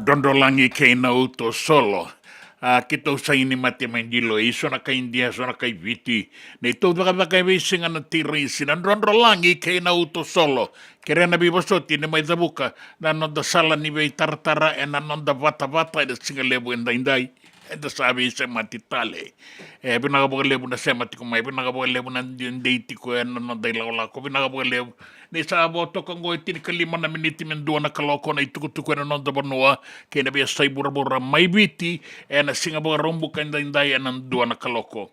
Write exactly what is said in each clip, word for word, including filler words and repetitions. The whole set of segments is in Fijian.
Drodrolagi kei na uto solo. A, keitou sa ini mate mai Dilo, i so na kai Idia, so na kai Viti. Neitou cakacaka e veisiga na teiraisi, na Drodrolagi kei na uto solo. Kerea na veivosoti ni mai cavuka na noda sala ni veitaratara ena noda vatavata ena siga levu edaidai. Eda sa veisemati tale. E, vinaka vakalevu na sema tiko mai, vinaka vakalevu na dei, dei tiko ena noda ilakolako, vinaka vakalevu. Ni sa vo toka oqo e tinikalima na miniti me dua na kaloko na itukutuku ena noda vanua kei na veiyasai vuravura mai Viti, ena siga Vakaraubuka edaidai ena dua na kaloko.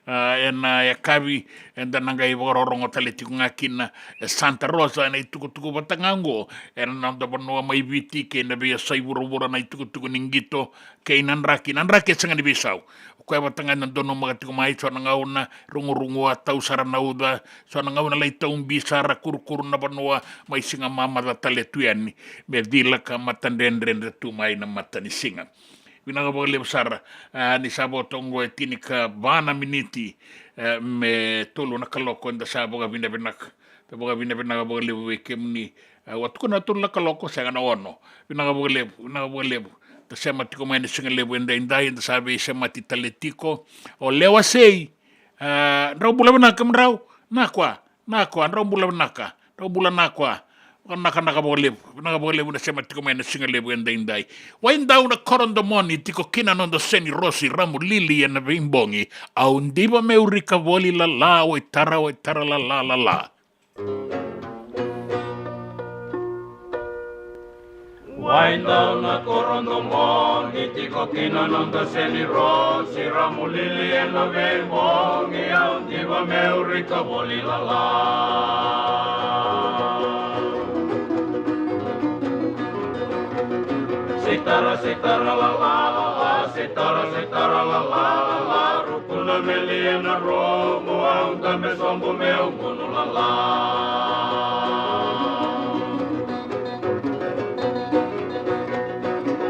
A, ena yakavi eda na qai vakarorogo tale tiko ga kina e Santa Rosa ena itukutuku vata ga oqo ena noda vanua mai Viti kei na veiyasai vuravura na itukutuku ni qito kei na draki, na draki e sega ni veisau. O koya vata ga eda donumaka tiko mai, so na gauna rugurugu a tau sara na uca, so na gauna lai tau bi sara, kurukuru na vanua, mai siga mamaca tale tu yani me cila ka matadredredre tu mai na matanisiga. Vinaka vakalevu sara. A, ni sa vo toka oqo e tinikava na miniti, e, me tolu na kaloko, eda sa vakavinavinaka. Da vakavinavinaka vakalevu vei kemuni. A, au a tukuna tolu na kaloko, sega, na ono. Vinaka vakalevu, vinaka vakalevu. Da sema tiko mai na siga levu edaidai, da sa veisemati tale tiko. O Lewa Sei, a, drau bula vinaka kemudrau? Na koya, na koya, drau bula vinaka. Drau bula na koya. Vakanakanaka vakalevu, vinaka vakalevu na sema tiko mai na siga levu edaidai. Wai dau na koro domoni, tiko kina noda Seni Rosi Ramulili ena veibogi. Au diva me urika voli lala, wai tara, wai tara lala, lala. Wai dau na koro domoni, tiko kina noda Seni Rosi Ramulili ena veibogi, au diva me urika voli lala. Sitara, sitara lala, lala, sitara, sitara lala, lala, ruku na meli ena rumu, au dabe sobu meu gunu lala.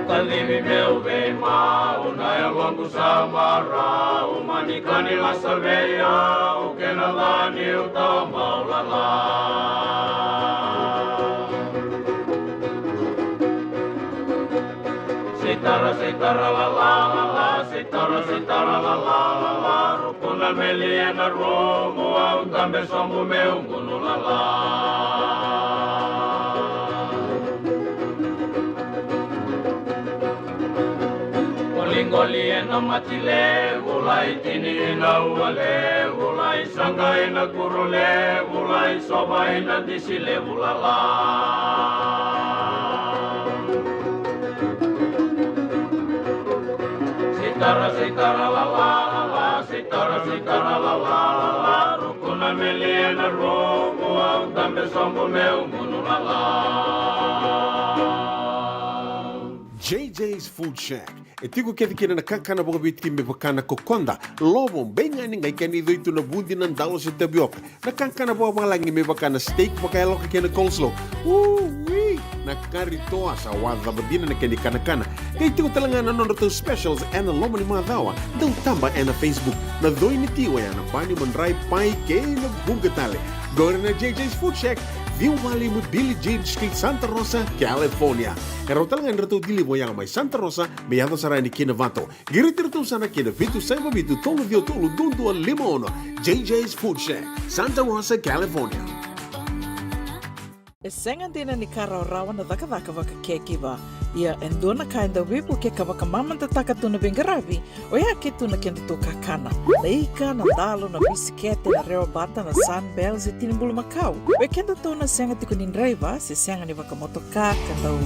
Kacivi meu veimau, na yaloqu sa marau, mani ka ni lasa vei au, kena ca niu tawa mau lala. Sitara, sitara lala, lala, sitara, sitara lala, lala, ruku na Meli ena rumu, au dabe sobu meu gunu lala. Qoliqoli ena mati levu lai, tini ina ua levu lai, saqa ina kuru levu lai, sova ina disi levu lala. Sitara, sitara, lala, lala, sitara, sitara, lala, lala, ruku na meli ena rumu, au dabe sobu meu gunu lala. J J's Food Shack. E tiko kece kina na kakana vakaviti me vaka na kokoda, lovo, beigani, qai kena icoi tu na vudi, na dalo se tavioka. Na kakana vakavalagi me vaka na steak vakayaloka kei na coleslaw. Ui! Na kari toa sa wacava dina na kena ikanakana. Qai tiko tale ga na nodratou specials ena loma ni macawa. Dau taba ena Facebook. Na coi ni ti oya na pani, madrai, pai kei na vuqa tale. Qori na J J's Food Shack, ciwa walu lima Billie Jean Street, Santa Rosa, California. E rawa tale ga ni ratou deliver oya mai Santa Rosa me yaco sara yani ki Novato. Qiriti iratou sara ki na vitu saiva vitu tolu ciwa tolu dua dua lima ono. J J's Food Shack, Santa Rosa, California. E sega dina ni ka rawarawa na cakacaka vaka caregiver. Ia e dua na ka e dau veivuke ka vakamamadataka tu na veiqaravi, oya ke tu na kedatou kakana. Na ika, na dalo, na bisikete, na rewa bata, na Sunbell se tini bulumakau. Vei kedatou na sega tiko ni draiva se sega ni vakamotoka ka dau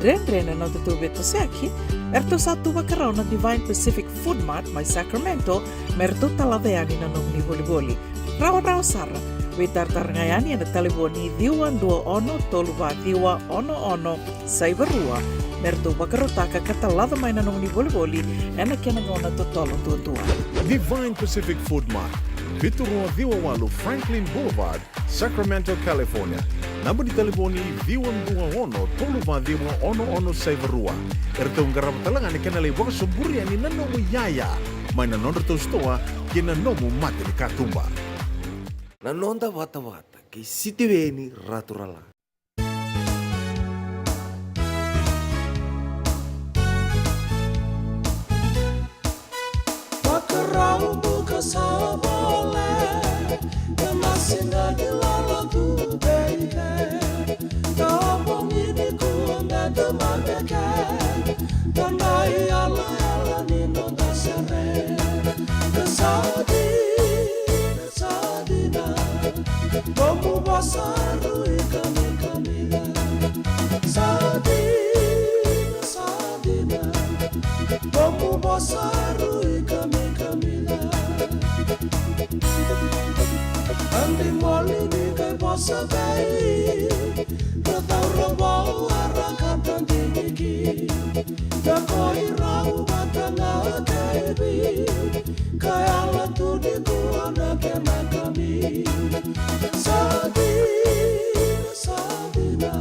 dredre na nodatou veitosoyaki, eratou sa tu vakarau na Divine Pacific Food Mart mai Sacramento me ratou talaca yani na nomuni volivoli. Rawarawa sara. Veitaratara ga yani ena talevoni ciwa dua ono tolu va ciwa ono ono saiva rua me ratou vakarautaka ka talaca mai na nomuni volivoli ena kena gauna totolo duadua. Divine Pacific Food Mart, vitu rua ciwa walu Franklin Boulevard, Sacramento, California. Naba ni talevoni ciwa dua ono tolu va ciwa ono ono saiva rua. Eratou qarava tale ga na kena lai vakasoburi yani na nomu iyaya mai na nodratou sitoa ki na nomu mata ni katuba. Na noda vatavata kei Sitiveni Raturala. Vakarau buka sa vole, e masina ni lala tu vei ke. Ka omo ngini kua me te mabeke, ka nai ala ala ni noda sere. Ka sa di Sa dina, nomu vosa rui kamikamica. Sa dina, sa dina, nomu vosa rui kamikamica. Andi moli ni kai vosa vei, ka taura vou ara ka tadiniki. Ka koi rau vata na kaivi, ka yala tu ni kua na kena kami. Sa dina, sa dina,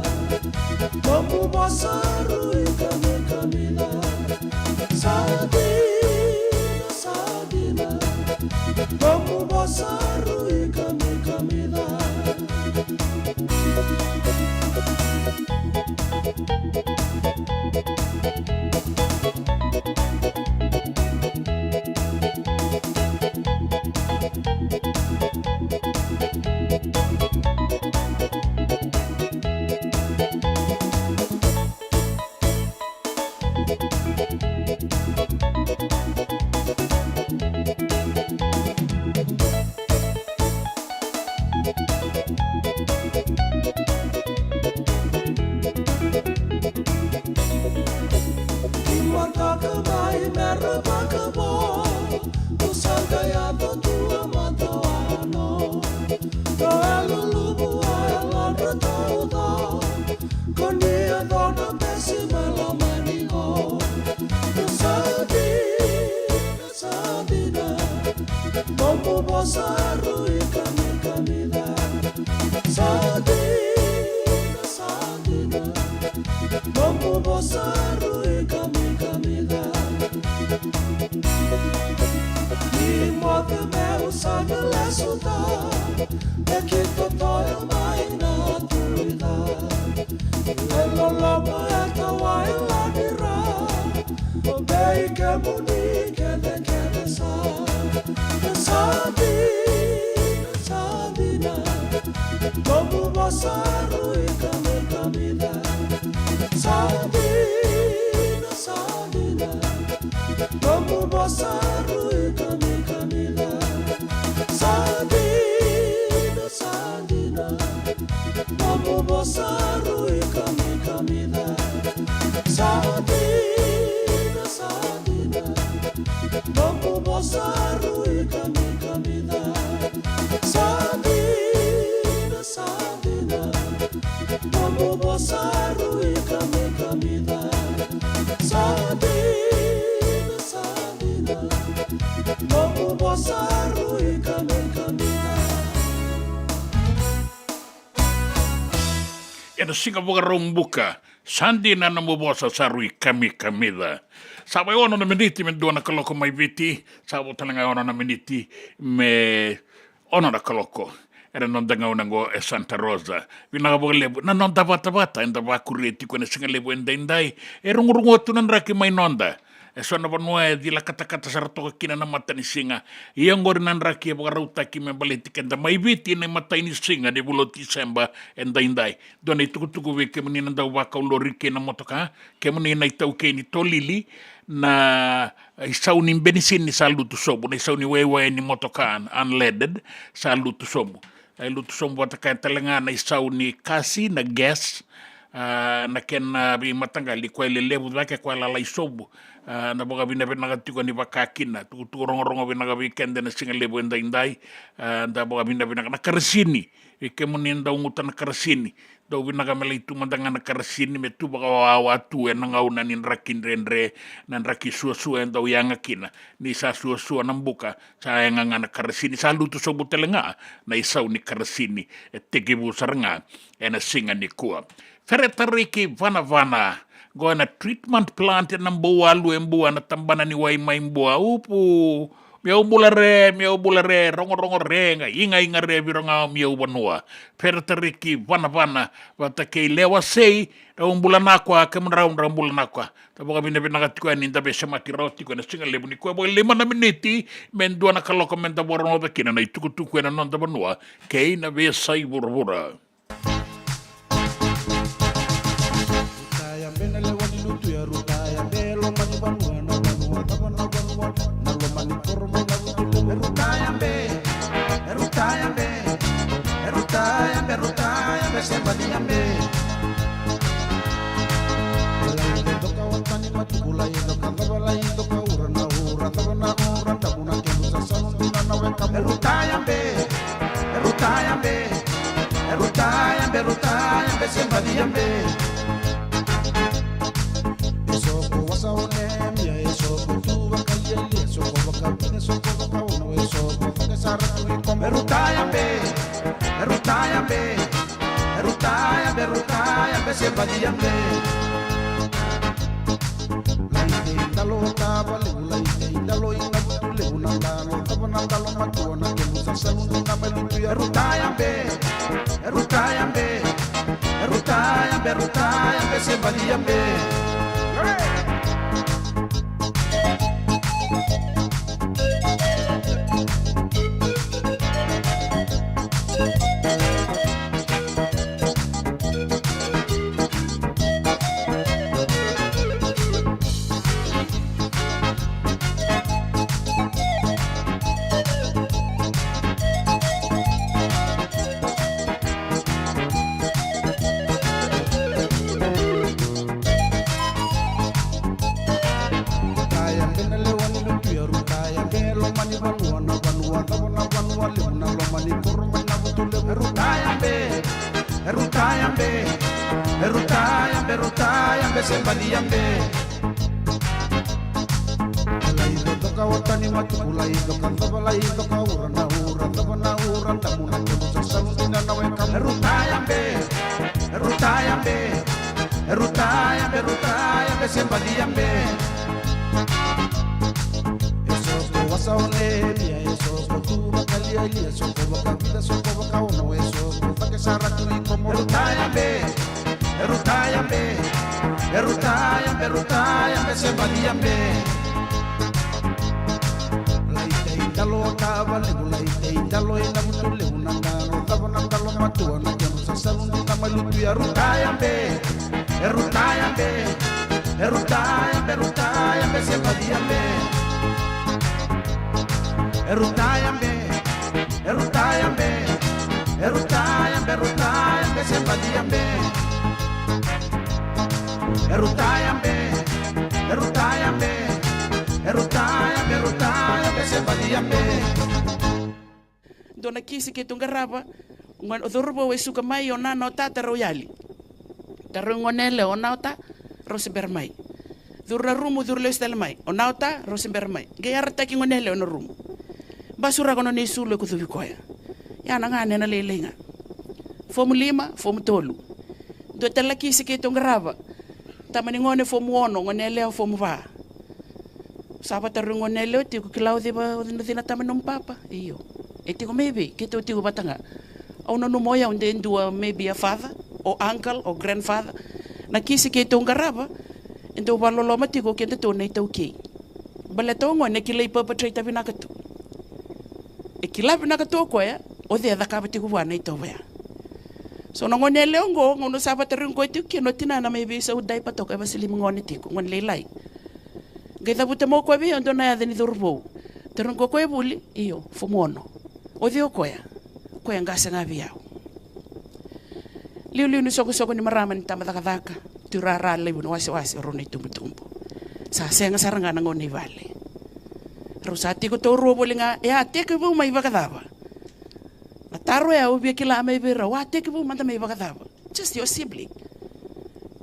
nomu vosa rui kamikamica. Sa dina, sa dina, nomu vosa rui kamikamica. Imataka mai mera vakavo, ko sa qai yaco tu a mataono. Ko e luluvu a yalodratou ca, ko ni yaco na besi me lomani ko. Ko sa dina, sa dina, nomu vosa rui kamikamica. Sa dina, sa dina, nomu vosa rui kamikamica. Ni moce meu sa na lesuta, me ki totoya mai na tuica. E loloma e tawa e ladira, o vei kemuni kecekece sa. Ka Sa dina, sa dina, nomu vosa rui kamikamica. Sa dina, sa dina, nomu vosa rui kamikamica. Sa dina, sa dina, nomu vosa rui kamikamica. Sa dina, sa dina, nomu vosa rui kamikamica. Sa dina, sa dina, nomu vosa rui kamikamica. Sa dina, sa dina, nomu vosa rui kamikamica. Ena siga Vakaraubuka, sa dina nomu vosa sa rui kamikamica. Sa mai ono na miniti me dua na kaloko mai Viti, sa vo tale ga ono na miniti me ono na kaloko. Ena noda gauna oqo e Santa Rosa. Vinaka vakalevu na noda vatavata eda vakuria tiko ena siga levu edaidai. E rogorogoa tu na draki mai noda. E so na vanua e cila katakata sara toka kina na matanisiga. Ia oqori na draki e vakarautaki me baleti keda mai Viti na imatai ni siga ni vula o Tiseba edaidai. Dua na itukutuku vei kemuni na dau vakau lori kei na motoka, kemuni na itaukei ni tolili, na isau ni benisini sa lutu sobu, na isau ni waiwai ni motoka un-, unleaded sa lutu sobu. E lutu sobu vata kaya tale ga na isau ni kasi, na gas, a, na kena veimataqali, koya e lelevu cake, koya e lalai sobu. A, na vakavinavinaka tiko ni vaka kina, tukutuku rogorogo vinaka vei keda ena siga levu edaidai. A, da vakavinavinaka na karasini, vei kemuni dau guta na karasini, dau vinaka me lai tu mada ga na karasini, me tu vakawawa tu ena gauna ni draki dredre, na draki suasua e dau yaga kina, ni sa suasua na buka, sa yaga ga na karasini, sa lutu sobu tale ga na isau ni karasini, e tekivu sara ga ena siga nikua. Feretariki Vanavana, qo na treatment plant ena Bouwalu e Bua, na tabana ni wai mai Bua. Upu, mi au bula re, mi au bula re, rogorogo re, ga iga iga re, viro ga mi au vanua. Feretariki Vanavana vata kei Lewa Sei, drau bula nakwa, kemudrau drau bula nakwa. Da vakavinavinaka tiko yani da veisemati rawa tiko ena siga levu nikua, vakalima na miniti me dua na kaloko me da vakarogoca kina na itukutuku ena noda vanua kei na veiyasai vuravura. Rutaya be na lewa ni lutu ya, rutaya be loma ni vanua, na vanua, na vanua, na loma ni koro mai na vutu levu. Rutaya be, rutaya be, rutaya be, rutaya be, se balia be. Lai doka o tani matuku, lai doka cava, lai doka ura na ura, cava na ura, damu na kemu sasalu dina na weka. Rutaya be, rutaya be. E rutaya be, rutaya be, se balia be. E soko wasa o Nemia, e soko tu vakalialia, soko vakavina, soko vakaono, e soko cake sara tu i komo. E rutaya be, e rutaya be, e rutaya be, rutaya be, se balia be. Lai tei dalo tava levu, lai tei dalo i na vutu levu, na dalo tava, na dalo matua, na kemu sasalu dina mai lutu ya. E rutaya be, e rutaya be, e rutaya be, rutaya be, se balia be. Rutaya be na lewa ni lutu ya, rutaya be loma ni vanua, na vanua, na vanua, vanua levu, na loma ni koro mai na vutu levu. Rutaya be, rutaya be, rutaya be, rutaya be, se balia be. Lai doka o tani matuku, lai doka cava, lai doka ura na ura, cava na ura, damu na kemu sasalu dina na weka. Rutaya be, rutaya be, rutaya be, rutaya be, se balia be. E soko wasa o Nemia, e soko tu vakalialia, soko vakavina, soko vakaono, e soko cake sara tu i komo. Rutaya be, e rutaya be, e rutaya be, rutaya be, se balia be. Lai tei da Lo ka valevu lai tei dalo i na vutu levu na dalo, cava na dalo matua na kenu sa salu ni na mai lutu. Ia rutaya be, e rutaya be, e rutaya be, rutaya be se vadia be. E rutaya be, e rutaya be, e rutaya be, rutaya be se vadia be. E rutaya be, e rutaya be, e rutaya be, rutaya be se vadia be. Dua na kisi keitou qarava, o cauravou e suka mai, o nana, o tata rau yali. Tarogi gone yalewa, o na, o ta, rau se bera mai. Curu na rumu, curu lesu tale mai, o na, o ta, rau se bera mai. Qai yarataki gone yalewa ena rumu. Basuraka nona isulu e kucuvi koya. Ia na gane ena lailai ga. Fomu lima, fomu tolu. Dua tale na kisi keitou qarava. Tama ni gone fomu ono, gone yalewa fomu va. Sa vatarogi gone yalewa tiko, kila o cei na tama ni nomu papa? Io. E tiko mai vei? Keitou tiko vata ga. Au nanuma o yau de dua maybe a father, o uncle, o grandfather. Na kisi keitou qarava, e dau vakaloloma tiko o kedatou na iTaukei. Baleta o gone e kilai perpetrator vinaka tu. E kila vinaka tu o koya o cei e cakava tiko vua na itovo ya. So na gone yalewa oqo, gauna sa vatarogi koya tiko kina o tinana mai veisau daipa toka, e vasilimi gone tiko, gone lailai. Qai cavuta mai o koya vei au dua na yaca ni cauravou. Tarogi koya, koya e vuli? Io, fomu ono. O cei o koya? O koya qase ga vei au. Liuliu ni soqosoqo ni marama ni tabacakacaka, tuirara levu ni wasewase, rau na itubutubu. Sa sega sara ga na gauna i vale. Rau sa tiko taurua voli ga, e a tekivu mai vakacava? Na taro ya au via kila mai vei rau, a tekivu mada mai vakacava? Just your sibling.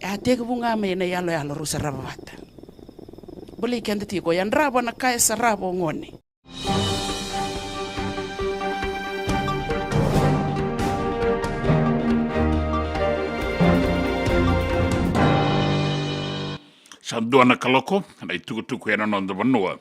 E a tekivu ga mai na iyaloyalo rau sarava vata. Bolei keda tiko, yadrava na ka e sarava o gone. Sa dua na kaloko na itukutuku ena noda vanua.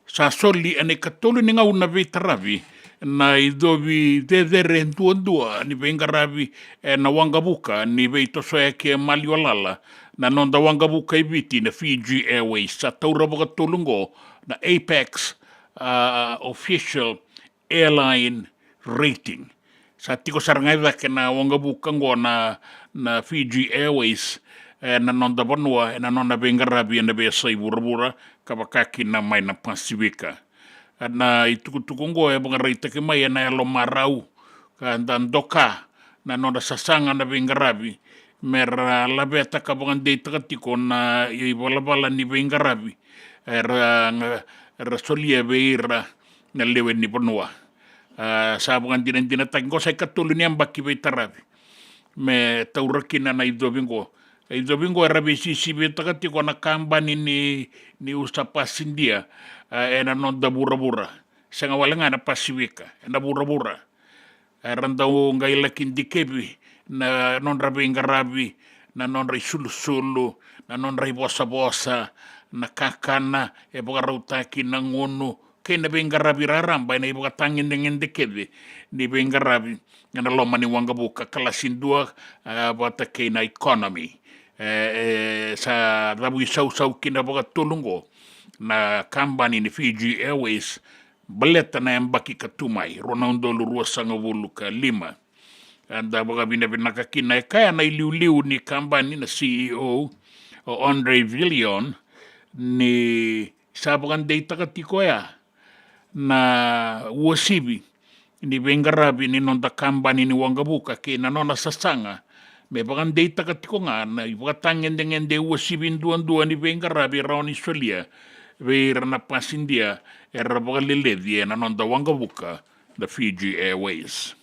Sa soli ena ikatolu ni gauna veitaravi na icovi cecere duadua ni veiqaravi ena waqavuka ni veitosoyaki e maliwa lala, na noda waqavuka e Viti na Fiji Airways. Sa taura vakatolu oqo na Apex, ah, official airline rating. Sa tiko sara ga i cake na waqavuka oqo na, na Fiji Airways, e, na noda vanua, e, na nona veiqaravi ena veiyasai vuravura, ka vaka kina mai na Pasifika. E, na itukutuku oqo e vakaraitaki mai ena yalo marau ka da doka na nodra sasaga na veiqaravi me ra laveta ka vakadeitaka tiko na ivalavala ni veiqaravi era, era solia vei ira na lewe ni vanua. A, sa vakadinadinataki oqo sa ikatolu ni yabaki veitaravi me taura kina na icovi oqo. Icovi oqo era veisisivitaka tiko na kabani ni, ni usa pasidia, a, ena noda vuravura. Sega wale ga ena Pasifika, ena vuravura. Era dau qai laki dikevi na nodra veiqaravi, na nodra isulusulu, na nodra ivosavosa, na kakana e vakarautaki, na gunu, kei na veiqaravi raraba ena ivakatagedegede kece ni veiqaravi ena loma ni waqavuka, kalasi dua, e, vata kei na economy. E, e, sa cavuisausau kina vakatolu oqo na kabani ni Fiji Airways, baleta na yabaki ka tu mai, rua na udolu ruasagavulu ka lima. Eda vakavinavinaka kina, e kaya na iliuliu ni kabani, na C E O, o Andre Villion, ni sa vakadeitaka tiko ya na uasivi ni veiqaravi ni noda kabani ni waqavuka kei na nona sasaga me vakadeitaka tiko ga na ivakatagedegede uasivi duadua ni veiqaravi e rawa ni solia vei ira na pasidia era vakaleleci ena noda waqavuka na Fiji Airways.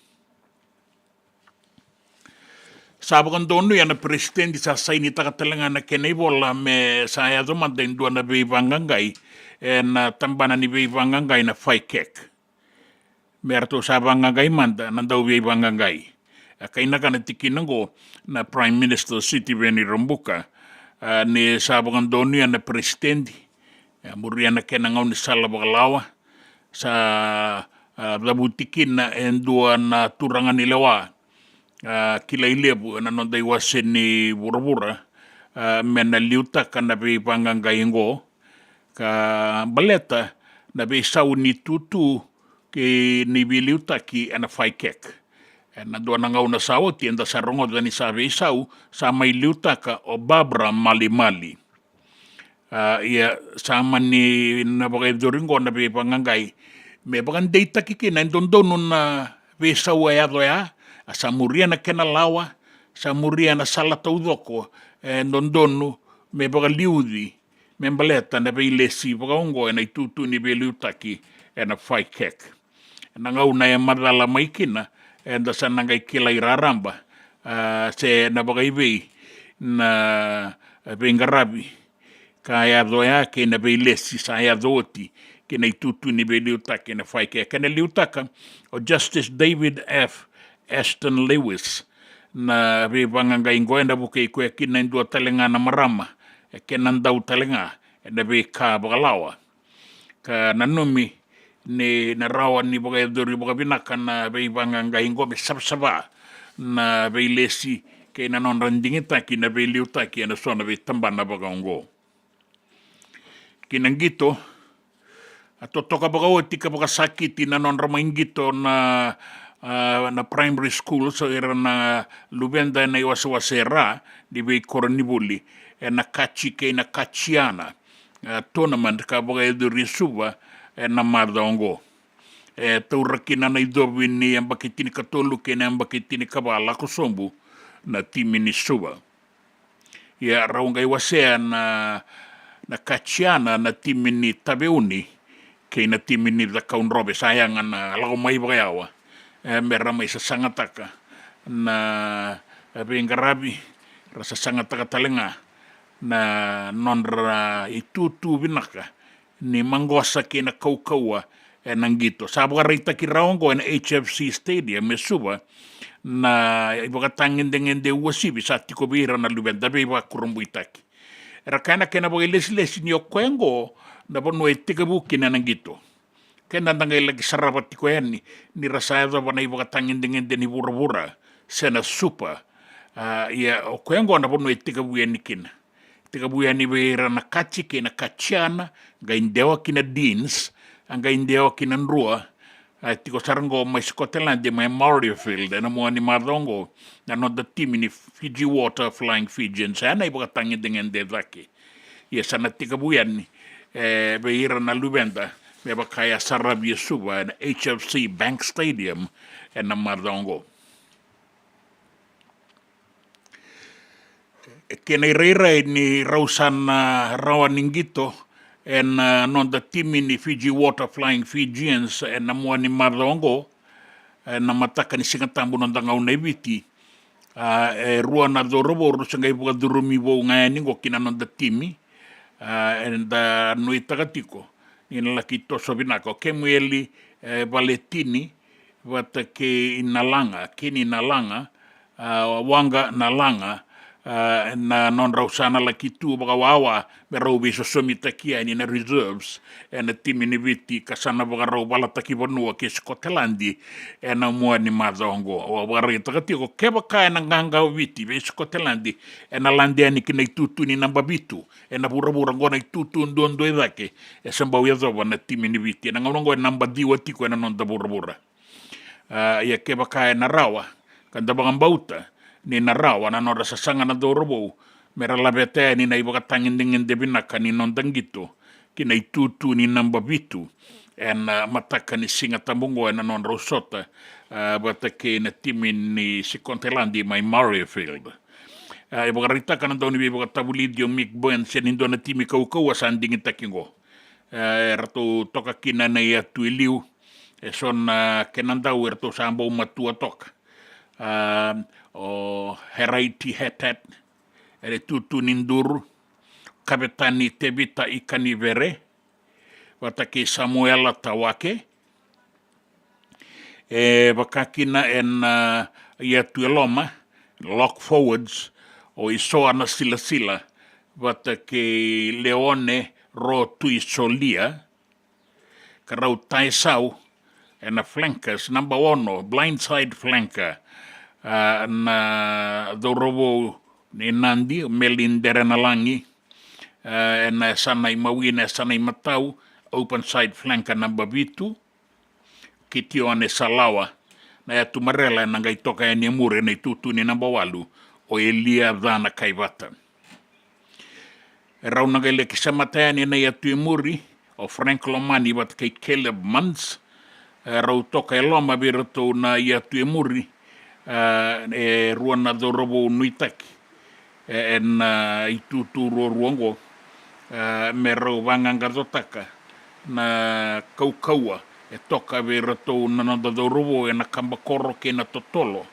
Sa vakadonuya na peresitedi, sa sainitaka tale ga na kena ivola me sa yaco mada e dua na veivaqaqai ena tabana ni veivaqaqai na FICAC. Me ratou sa vaqaqai mada na dauveivaqaqai. A kainaka na tikina oqo na Prime Minister Sitiveni Rabuka, a, ni sa vakadonuya na peresitedi, a, muria na kena gaunisala vakalawa, sa, a, cavuti kina e dua na turaga ni lewa, a, kilai levu ena noda iwase ni vuravura, a, me na liutaka na veivaqaqai oqo, ka baleta na veisau ni tutu kei na veiliutaki ena FICAC. Ena dua na gauna sa oti eda sa rogoca ni sa veisau, sa mai liutaka o Barbara Malimali. A, ia, sa mani na vakayacori oqo na veivaqaqai me vakadeitaki kina e dodonu na veisau e yaco ya, a sa muria na kena lawa, sa muria na sala taucoko e dodonu me vakaliuci me baleta na veilesi vakaoqo ena itutu ni veiliutaki ena FICAC. Ena gauna e macala mai kina, eda sa na qai kilai raraba, a, se na vakaivei na veiqaravi ka yaco ya kei na veilesi sa yaco oti kei na itutu ni veiliutaki ena FICAC. Kena liutaka o Justice David F Ashton Lewis na veivaqaqai qo, ena vukei koya kina e dua tale ga na marama e kena dau tale ga ena veika vakalawa. Ka nanumi ni na rawa ni vakayacori vakavinaka na veivaqaqai qo me savasava na veilesi kei na nodra digitaki na veiliutaki ena so na veitabana vakaoqo. Ki na qito, a totoka vakaoti ka vakasakiti na nodra mai qito na, a, na primary school, so ira na luveda ena iwasewase e ra ni veikoronivuli, ena kaji kei na kajiana, a, tournament ka vakayacori e Suva ena macawa oqo. E taura kina na icovi ni yabaki tinikatolu kei na yabaki tinikava lako sobu na timi ni Suva. Ia rau qai wasea na, na kajiana na timi ni Taveuni kei na timi ni Cakaudrove, sa yaga na lako mai vakayawa, e, me ra mai sasagataka na veiqaravi, ra sasagataka tale ga na nodra itutu vinaka ni maqosa kei na kaukauwa ena qito. Sa vakaraitaki rawa oqo ena H F C Stadium e Suva na ivakatagedegede uasivi sa tiko vei ira na luveda, veivakurabuitaki. Era kaya na kena vakailesilesi ni o koya oqo na vanua e tekivu kina na qito. Keda da qai laki sarava tiko yani ni ra sa yacova na ivakatagedegede ni vuravura se na Super. A, ia o koya oqo na vanua e tekivu yani kina. Tekivu yani vei ira na kaji kei na kajiana, qai dewa ki na Deans, a qai dewa ki na Drua, a tiko sara oqo mai Scotland, mai Murrayfield, ena mua ni macawa oqo, na noda timi ni Fiji Water Flying Fijians, ena ivakatagedegede cake. Ia sa na tekivu yani, e, vei ira na luveda, me vaka e a saravi e Suva, ena H F C Bank Stadium, ena macawa oqo. E kena irairai ni rau sa na rawa ni qito ena noda timi ni Fiji Water Flying Fijians ena mua ni macawa oqo, ena mataka ni Sigatabu noda gauna e Viti. A, e rua na cauravou rau se qai vakacurumi vou ga yani oqo ki na noda timi. A, eda nuitaka tiko ni na laki toso vinaka o Kemueli, e, Valetini, vata kei Nalaga, Keni Nalaga, a, Waqa Nalaga, a, na nodrau sa na laki tu vakawawa me rau veisosomitaki yani na reserves ena timi ni Viti ka sa na vakarau valataki vanua kei Sikoteladi ena mua ni macawa oqo. Au vakaraitaka tiko kevaka ena qaqa o Viti vei Sikoteladi, ena lade yani ki na itutu ni naba vitu ena vuravura oqo, na itutu duadua e cake e se bau yacova na timi ni Viti. Ena gauna oqo e naba ciwa tiko ena noda vuravura. A, ia kevaka ena rawa, ka da vakabauta ni na rawa na nodra sasaga na cauravou me ra laveta yani na ivakatagedegede vinaka ni noda qito ki na itutu ni naba vitu ena, a, mataka ni Sigatabu oqo ena nodrau sota, a, vata kei na timi ni Sikoteladi mai Murrayfield. A, e vakaraitaka na dauniveivakatavulici o Mick Burns e ni dua na timi kaukauwa sa digitaki oqo. E, eratou toka kina na iyatu e liu, e so na kena dau eratou sa bau matua toka. A, o Heraiti Hetat, ena itutu ni duru, kavetani Tevita Ikanivere, vata kei Samuela Tawake. E vaka kina ena, a, iyatu e loma, lock forwards, o Isoa Nasilasila vata kei Leone Rotuisolia. Ka rau taisau ena flankers, naba ono, blindside flanker, a, na cauravou ni Nadi, o Meli Derenalagi, a, ena yasana imawi, na yasana imatau, open side flanker naba vitu, Kitione Salawa. Na yatu marela ena qai toka yani e muri ena itutu ni naba walu, o Elia Cana Kaivata. E rau na qai laki semata yani ena yatu e muri, o Frank Lomani vata kei Caleb Muntz. E rau toka e loma vei iratou na yatu e muri, e, e rua na cauravou nuitaki, e, ena, e, itutu ruarua oqo, e, me rau vaqaqacotaka na kaukauwa e toka vei iratou na noda cauravou ena kabakoro kei na totolo.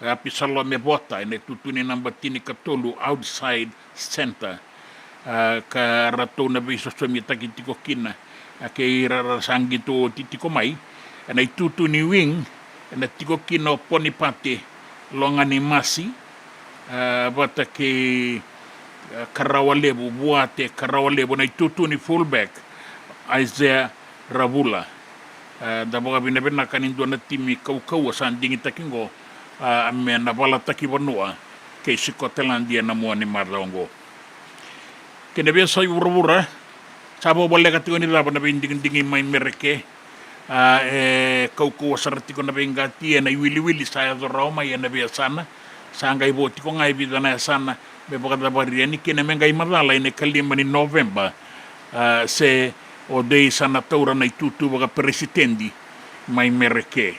E Apisalome Vota ena itutu ni naba tinikatolu outside centre. A, ka ratou na veisosomitaki tiko kina, a, kei ira ra sa qito oti tiko mai. Ena itutu ni wing ena tiko kina o Ponipate Loganimasi, a, vata kei, a, Karawalevu, Vuate Karawalevu. Ena itutu ni fullback, Isaiah Ravula. A, da vakavinavinaka ni dua na timi kaukauwa sa digitaki oqo, a, me na valataki vanua kei Sikoteladi ena mua ni macawa oqo. Kei na veiyasai vuravura, sa vakavoleka tiko ni cava na veidigidigi mai Mereke. A, e kaukauwa sara tiko na veiqati ena iwiliwili sa yaco rawa mai ena veiyasana. Sa qai vo tiko ga e vica na yasana me vakacavari yani kina me qai macala ena ikalima ni Noveba, a, se o cei sa na taura na itutu vakaperesitedi mai Mereke.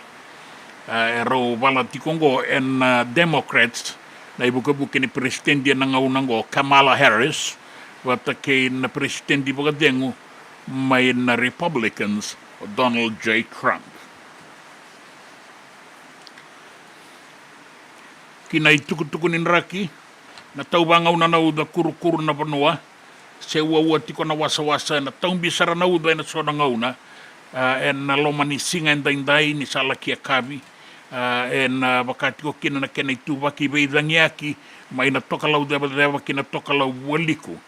A, e rau vala tiko oqo ena, a, Democrats, na ivukevuke ni peresitedi ena gauna oqo, Kamala Harris, vata kei na peresitedi vakacegu mai na Republicans, o Donald J Trump. Ki na itukutuku ni draki, na tauvagauna na uca, kurukuru na vanua, se uaua tiko na wasawasa, ena taubi sara na uca ena so na gauna, a, ena loma ni siga edaidai ni sa laki yakavi, a, ena, a, vaka tiko kina na kena ituvaki veicagiyaki mai na tokalau cevaceva ki na tokalau vualiku.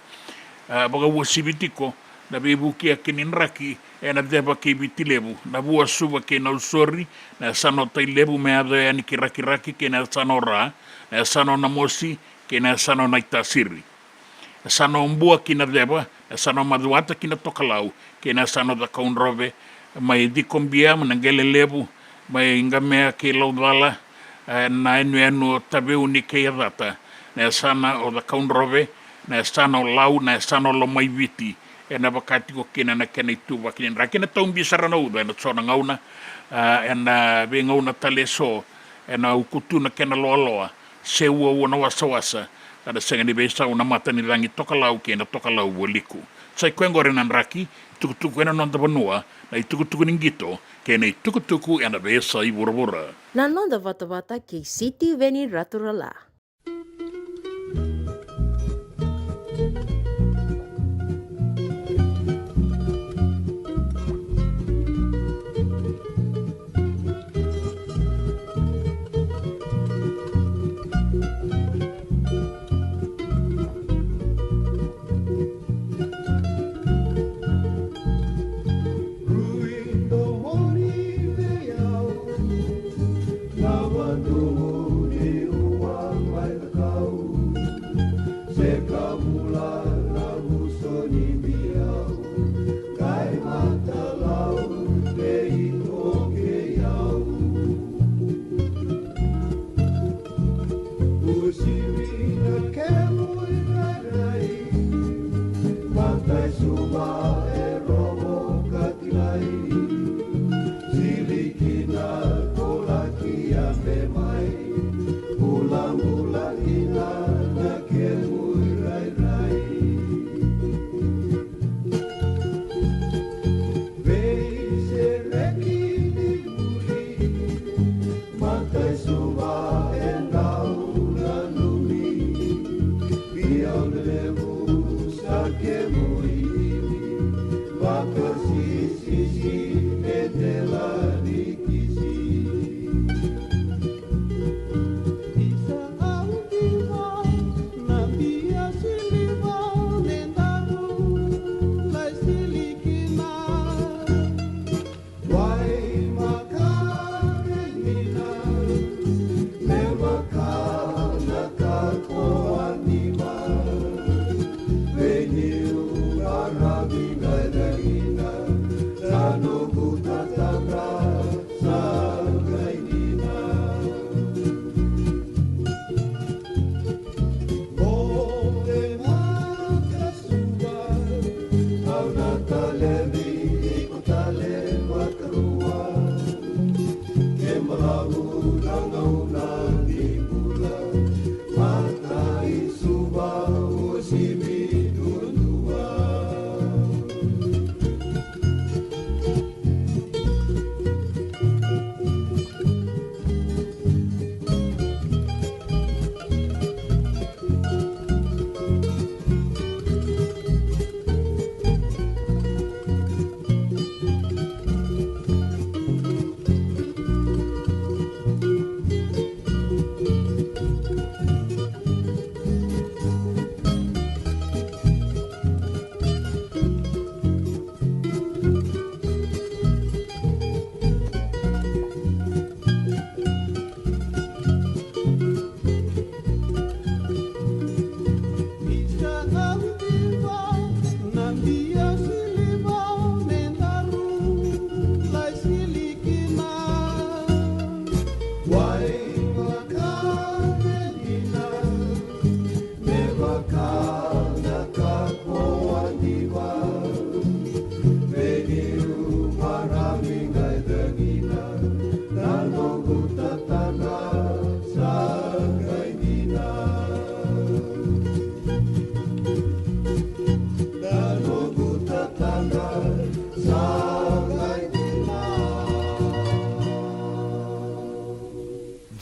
A, vakauasivi tiko na veivukiyaki ni draki ena ceva kei Viti Levu, Navua, Suva kei Nausori, na yasana o Tailevu me yaco yani ki Rakiraki kei na yasana o Ra, na yasana o Namosi kei na yasana o Naitasiri. Yasana o Bua ki na ceva, na yasana o Macuata ki na tokalau, kei na yasana o Cakaudrove, mai Cikobia, mai Naqelelevu, mai Qamea kei Laucala, e, na yanuyanu o Taveuni kei Yacata, na yasana o Cakaudrove, na yasana o Lau, na yasana o Lomaiviti, ena vaka tiko kina na kena ituvaki ni draki. Ena taubi sara na uca ena so na gauna, a, ena veigauna tale eso, ena uku tu na kena loaloa, se uaua na wasawasa, ka na sega ni veisau na matanicagi tokalau kei na tokalau vualiku. Sa i koya oqori na draki, tukutuku ena noda vanua, na itukutuku ni qito, kei na itukutuku ena veiyasai vuravura. Na noda vatavata kei Sitiveni Raturala.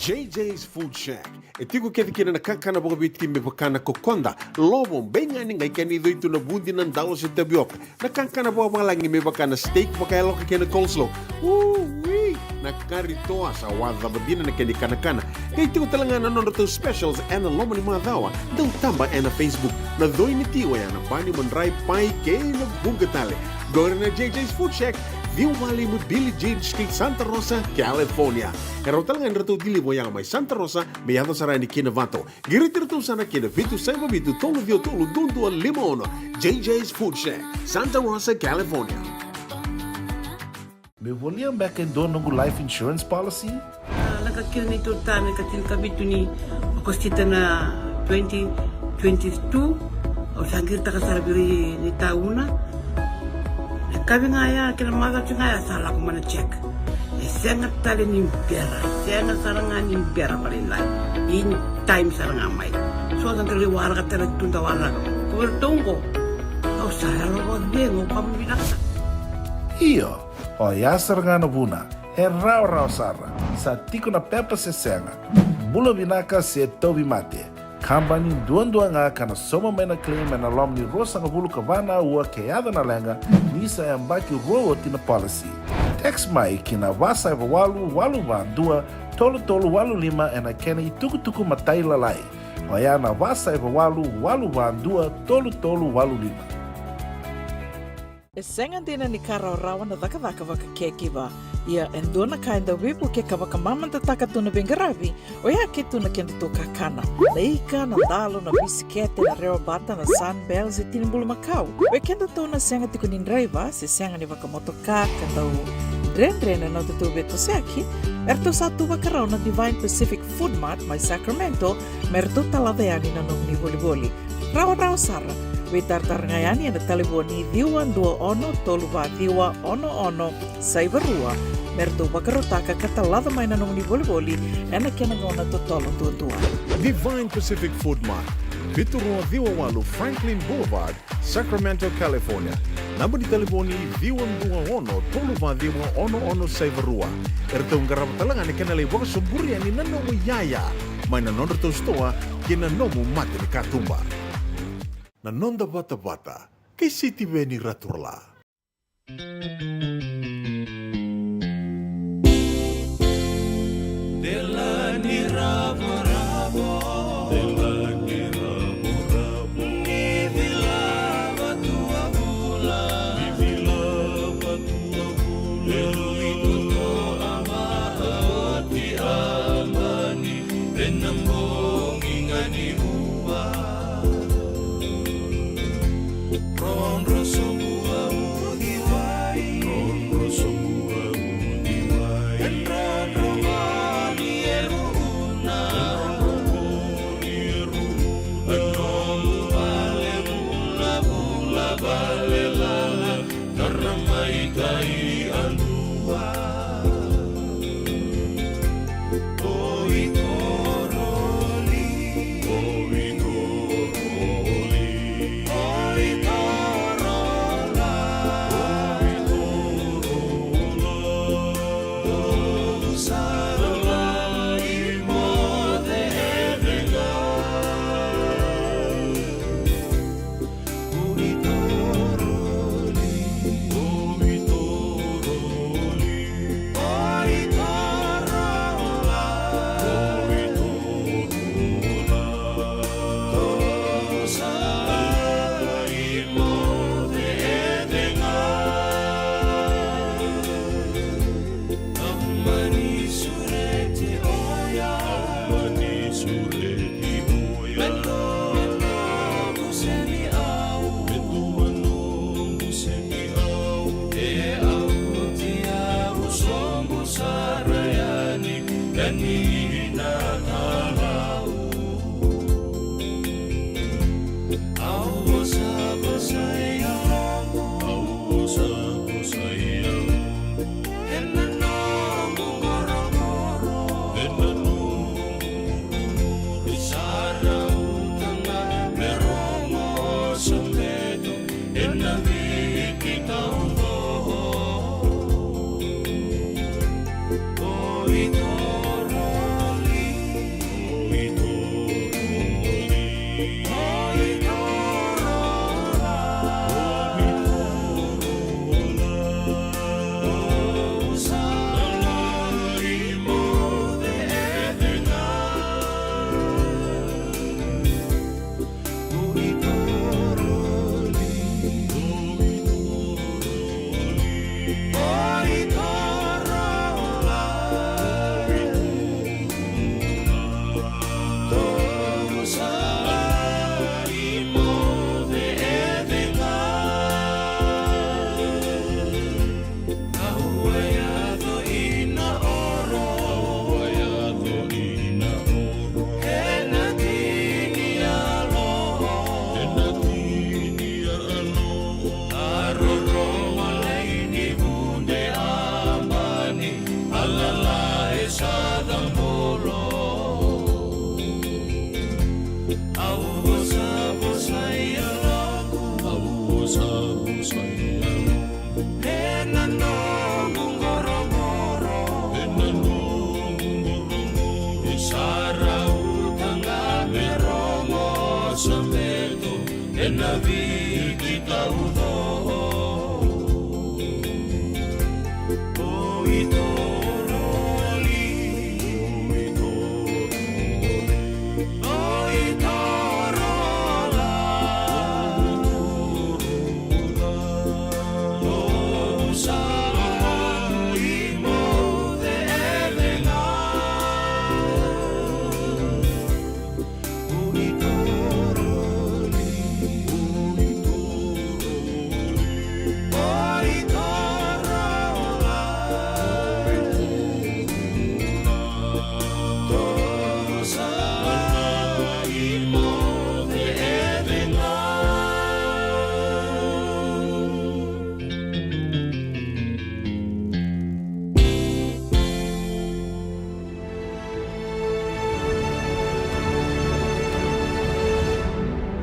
J J's Food Shack. E tiko kece kina na kakana vakaviti me vaka na kokoda, lovo, beigani, qai kena icoi tu na vudi, na dalo se tavioka. Na kakana vakavalagi me vaka na steak vakayaloka kei na coleslaw. Ui! Na kari toa sa wacava dina na kena ikanakana. Qai tiko tale ga na nodratou specials ena loma ni macawa. Dau taba ena Facebook. Na coi ni ti oya na pani, madrai, pai kei na vuqa tale. Qori na J J's Food Shack, ciwa walu lima Billie Jean Street, Santa Rosa, California. E rawa tale ga ni ratou deliver oya mai Santa Rosa me yaco sara yani ki Novato. Qiriti iratou sara ki na vitu saiva vitu tolu ciwa tolu dua dua lima ono. J J's Food Shack, Santa Rosa, California. Meu volia beka e dua noqu life insurance policy? A, lako kina neitou ta na ika tinikavitu ni Okosita na twenty twenty-two. Au sa qiritaka sara vei ira ni tauna. Na kavi ga ya kei na macawa ga ya sa lako mai na check. E sega tale ni bera, e sega sara ga ni bera vakalailai. In time sara ga mai. So da qai waraka tale tu da waraka. Ko vei ratou qo. Au sa yalo vakacegu, au kama vinaka. Io, oya sara ga na vuna. E rawarawa sara. Sa tiko na pepa se sega. Bula vinaka se tauvimate. Kabani duadua ga ka na sauma mai na claim ena loma ni ruasagavulu ka va na aua ke yaco na leqa ni sa yabaki rua oti na policy. Text mai ki na va saiva walu walu va dua tolu tolu walu lima ena kena itukutuku matailalai. Oya na va saiva walu walu va dua tolu tolu walu lima. E sega dina ni ka rawarawa na cakacaka vaka caregiver. Ia e dua na ka e dau veivuke ka vakamamadataka tu na veiqaravi, oya ke tu na kedatou kakana. Na ika, na dalo, na bisikete, na rewabata, na Sunbell se tini bulumakau. Vei kedatou na sega tiko ni draiva se sega ni vakamotoka ka dau dredre na nodatou veitosoyaki, eratou sa tu vakarau na Divine Pacific Food Mart mai Sacramento me ratou talaca yani na nomuni volivoli. Rawarawa sara. Veitaratara ga yani ena talevoni ciwa dua ono tolu va ciwa ono ono saiva rua me ratou vakarautaka ka talaca mai na nomuni volivoli ena kena gauna totolo duadua. Divine Pacific Food Mart, vitu rua ciwa walu Franklin Boulevard, Sacramento, California. Naba ni talevoni ciwa dua ono tolu va ciwa ono ono saiva rua. Eratou qarava tale ga na kena lai vakasoburi yani na nomu iyaya mai na nodratou sitoa kei na nomu mata ni katuba. Na noda vatavata kei Sitiveni Raturala. Dela ni ravoravo. Dela ni ravoravo. Ni vila vatu a vula. Ni vila vatu a vula. E rui tuto a maoti a mani. Ena bogi ga ni vua. Rodro sobu a uciwai.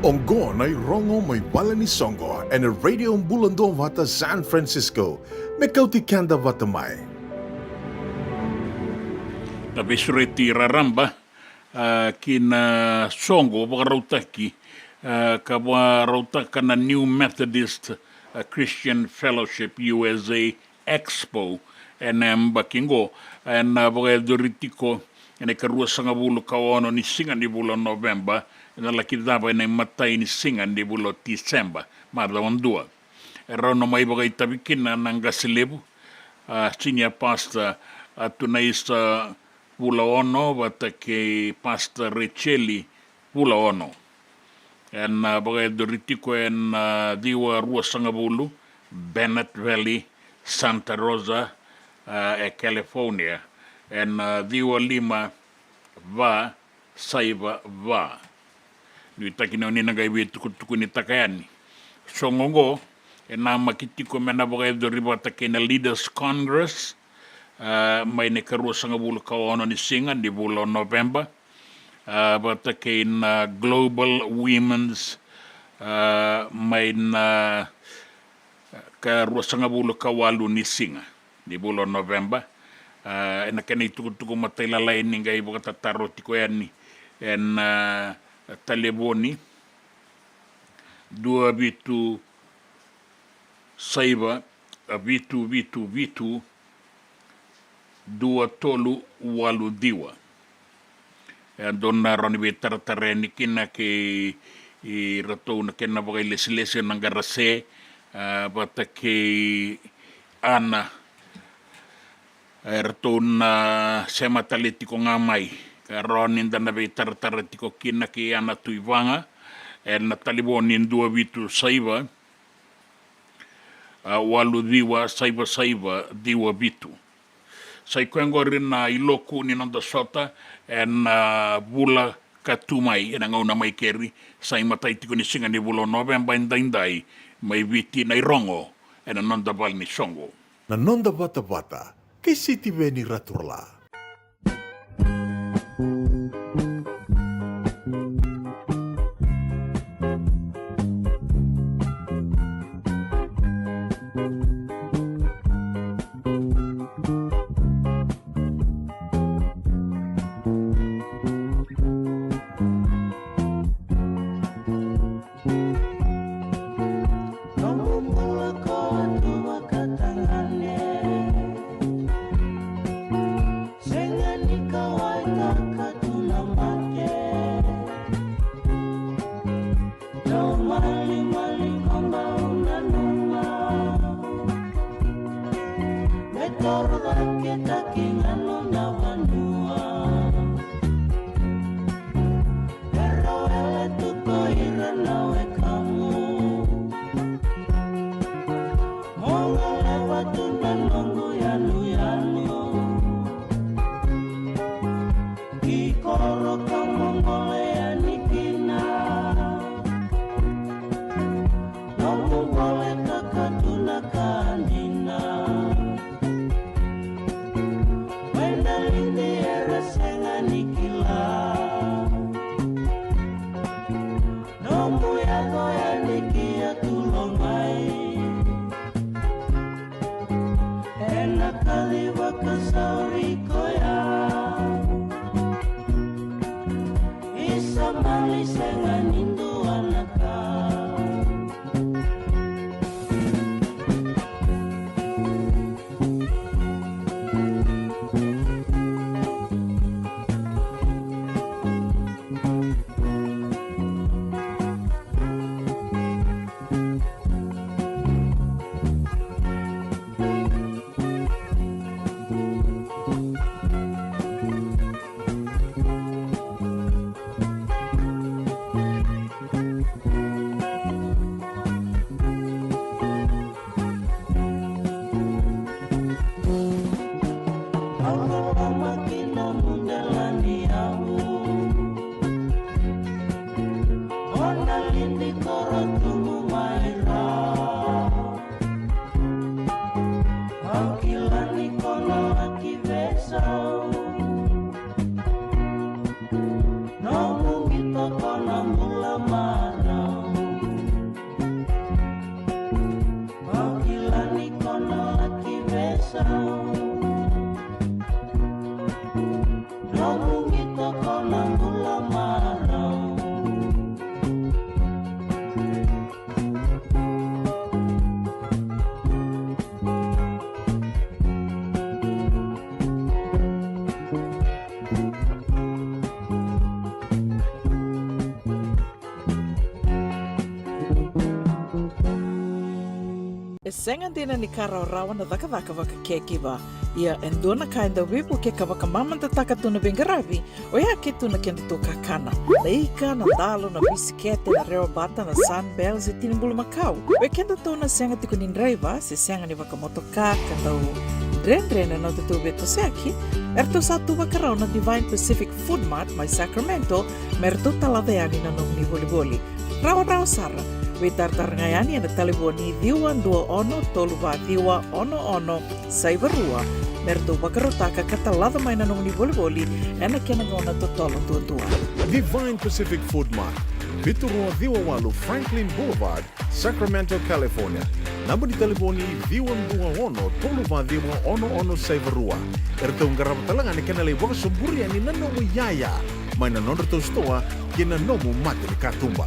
Oqo na irogo mai vale ni soqo ena Radio Bula Duavata San Francisco, me kauti keda vata mai. Na veisureti raraba, a, ki na soqo vakarautaki, a, ka vakarautaka na New Methodist, a, Christian Fellowship U S A Expo ena yabaki oqo, ena vakayacori tiko ena ikaruasagavulu ka ono ni siga ni vula o Noveba, ena laki cava ena imatai ni siga ni vula o Tiseba, macawa dua. E rau na mai vakaitavi kina na qase levu, a, Senior Pastor, a, Tunaisa Vulaono vata kei Pastor Recheli Vulaono. Ena, a, vakayacori tiko ena, a, ciwa ruasagavulu, Bennett Valley, Santa Rosa, a, e California. Ena, a, ciwa lima va saiva va. Nuitaki ni o ni na qai veitukutukunitaka yani. Soqo oqo e namaki tiko me na vakayacori vata kei na Leaders Congress, a, mai na ikaruasagavulu ka ono ni siga ni vula o Noveba, a, vata kei na Global Women's, a, mai na ikaruasagavulu ka walu ni siga ni vula o Noveba. A, ena kena itukutuku matailalai ni qai vakatataro tiko yani ena, a, talevoni dua vitu saiva, a, vitu vitu vitu, dua tolu walu ciwa. E dua na rawa ni veitaratara yani kina kei iratou na kena vakailesilesi na qase, a, vata kei Ana, e ratou na sema tale tiko ga mai. Ka rawa ni da na veitaratara tiko kina kei Ana Tuivaga ena talevoni dua vitu saiva, a, walu ciwa saiva saiva ciwa vitu. Sa i koya oqori na iloku ni noda sota ena vula ka tu mai, ena gauna mai keri. Sa i matai tiko ni siga ni vula o Noveba edaidai, mai Viti na irogo ena noda vale ni soqo. Na noda vatavata kei Sitiveni Raturala. Nomu bula ko Atuva ka tagane. Sega ni kauwaitaka tu na mate. Dau malimali ko dau nanuma. Me toro caketaki ga nona vanua. Era wele tu ko ira na wekamu. Mo goleva tu na noqu yanuyanu. Ki koro ka mo gole yani kina. Noqu gole ka ka tu na ka dina. Mai na lidi era sega ni kila. Nomu yaco yani ki Atulo mai. Ena kaci vakasauri koya. Isa mani sega ni dua na ka. Au loloma ki nomu dela ni yavu. O na lidi koro tubu mai ra. Au kila ni ko na laki veisau. Nomu qito ko na bula marau. Au kila ni ko na laki veisau. Nomu qito ko na bula marau. E sega dina ni ka rawarawa na cakacaka vaka caregiver. Ia e dua na ka e dau veivukei ka vakamamadataka tu na veiqaravi, oya ke tu na kedatou kakana. Na ika, na dalo, na bisikete, na rewa bata, na Sunbells, e tini bulumakau. Vei kedatou na sega tiko ni draiva se sega ni vakamotoka ka dau dredre na nodatou veitosoyaki, eratou sa tu vakarau na Divine Pacific Food Mart mai Sacramento me ratou talaca yani na nomuni volivoli. Rawarawa sara. Veitaratara ga yani ena talevoni ciwa dua ono tolu va ciwa ono ono saiva rua me ratou vakarautaka ka talaca mai na nomuni volivoli ena kena gauna totolo duadua. Divine Pacific Food Mart, vitu rua ciwa walu Franklin Boulevard, Sacramento, California. Naba ni talevoni ciwa dua ono tolu va ciwa ono ono saiva rua. Eratou qarava tale ga na kena lai vakasoburi yani na nomu iyaya mai na nodratou sitoa kei na nomu mata ni katuba.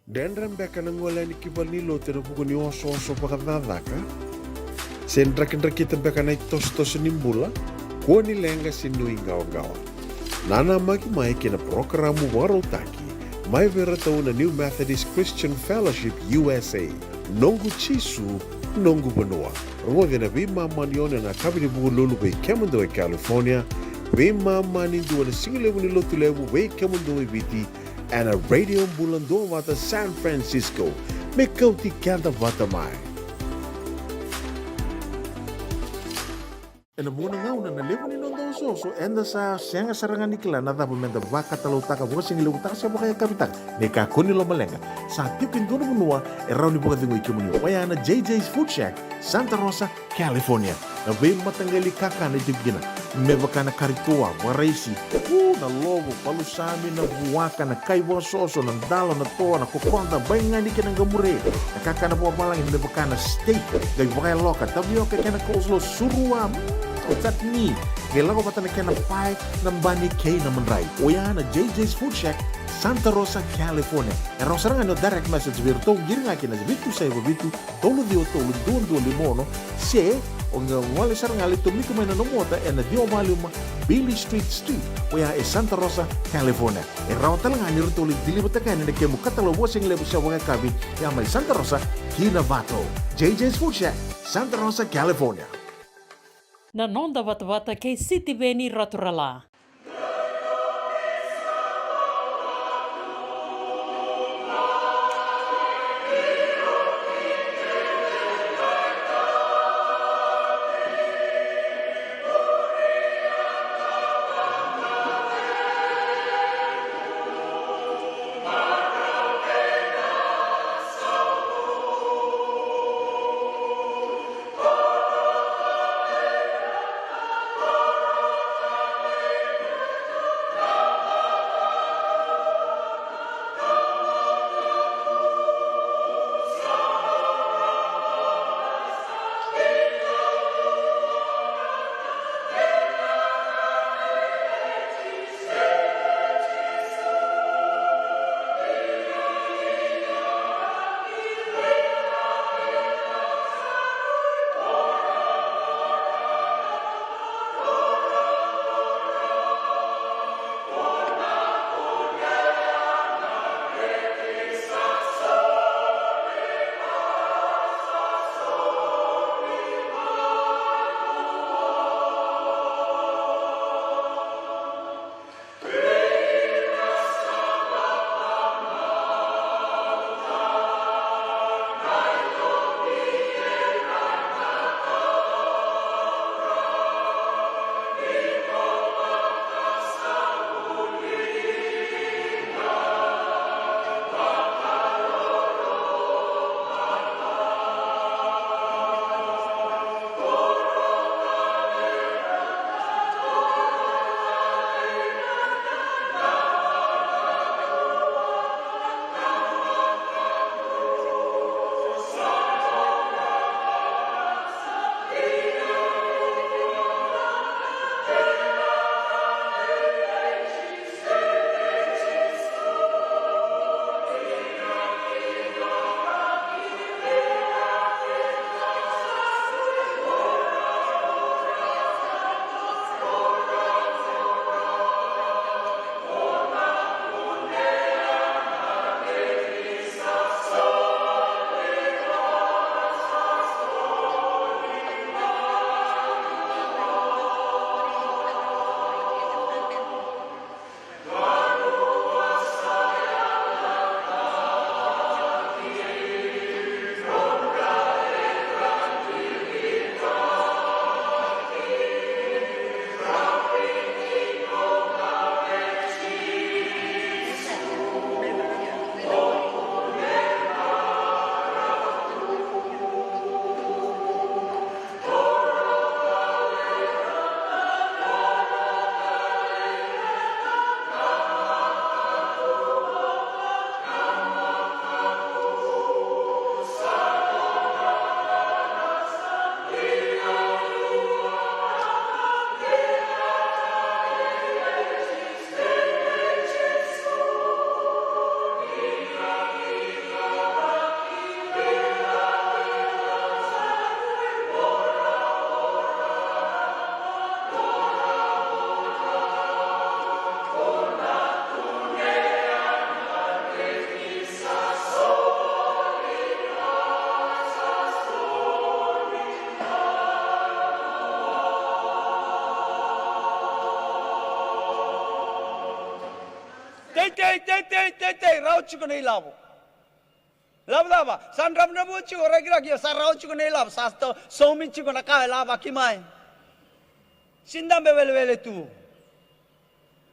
Dredre beka na gole yani ki valenilotu ena vuku ni osooso vakacakacaka? Se drakidrakita beka na itosotoso ni bula? Kua ni leqa se nuiqawaqawa. Nanamaki mai kei na parokaramu vakarautaki mai vei iratou na New Methodist Christian Fellowship U S A. Noqu Jisu, noqu vanua. Rogoci ena veimama ni ono ena yakavi ni Vukelulu vei kemudou e California, veimama ni dua ena sigalevu ni Lotulevu vei kemudou e Viti, ena Radio Bula Duavata San Francisco. Me kauti keda vata mai. Ena vuqa na gauna na levu ni noda osooso, eda sa sega sara ga ni kila na cava meda vakatalautaka, vakasigalevu taka se vakayakavi taka. Ni kakua ni lomaleqa, sa tiko e dua na vanua e rawa ni vakacegui kemuni, oya na J J's Food Shack, Santa Rosa, California. Na veimataqali kakana e tiko kina, me vaka na kari toa, vakaraisi, u, na lovo, palusami, na vuaka, na kai vakasoso, na dalo, na toa, na kokoda, baigani kei na qamure, na kakana vakavalagi me vaka na steak, qai vakayaloka, tavioka kei na coleslaw, surua, mm, o chutney, qai lako vata na kena pae, na bani kei na madrai. Oya na J J's Food Shack, Santa Rosa, California. E rawa sara ga ni o direct message vei iratou, qiri ga kina vitu saiva vitu, tolu ciwa tolu, dua dua lima ono, se o qai gole sara ga, lai tomika mai na nomu ota ena ciwa walu lima Beale Street Suite, oya e Santa Rosa, California. E rawa tale ga ni ratou lai deliver-taka yani na kemu katalau vakasigalevu se vakayakavi, ya mai Santa Rosa ki Novato. J J's Food Shack, Santa Rosa, California. Na noda vatavata kei Sitiveni Raturala. Teitei, teitei, teitei, rawa tiko na ilavo. Ilavo cava? Sa dravudravua tiko, rakiraki, ia sa rawa tiko na ilavo, sa to-, saumi tiko na ka e lavaki mai. Sidabe welewele tu.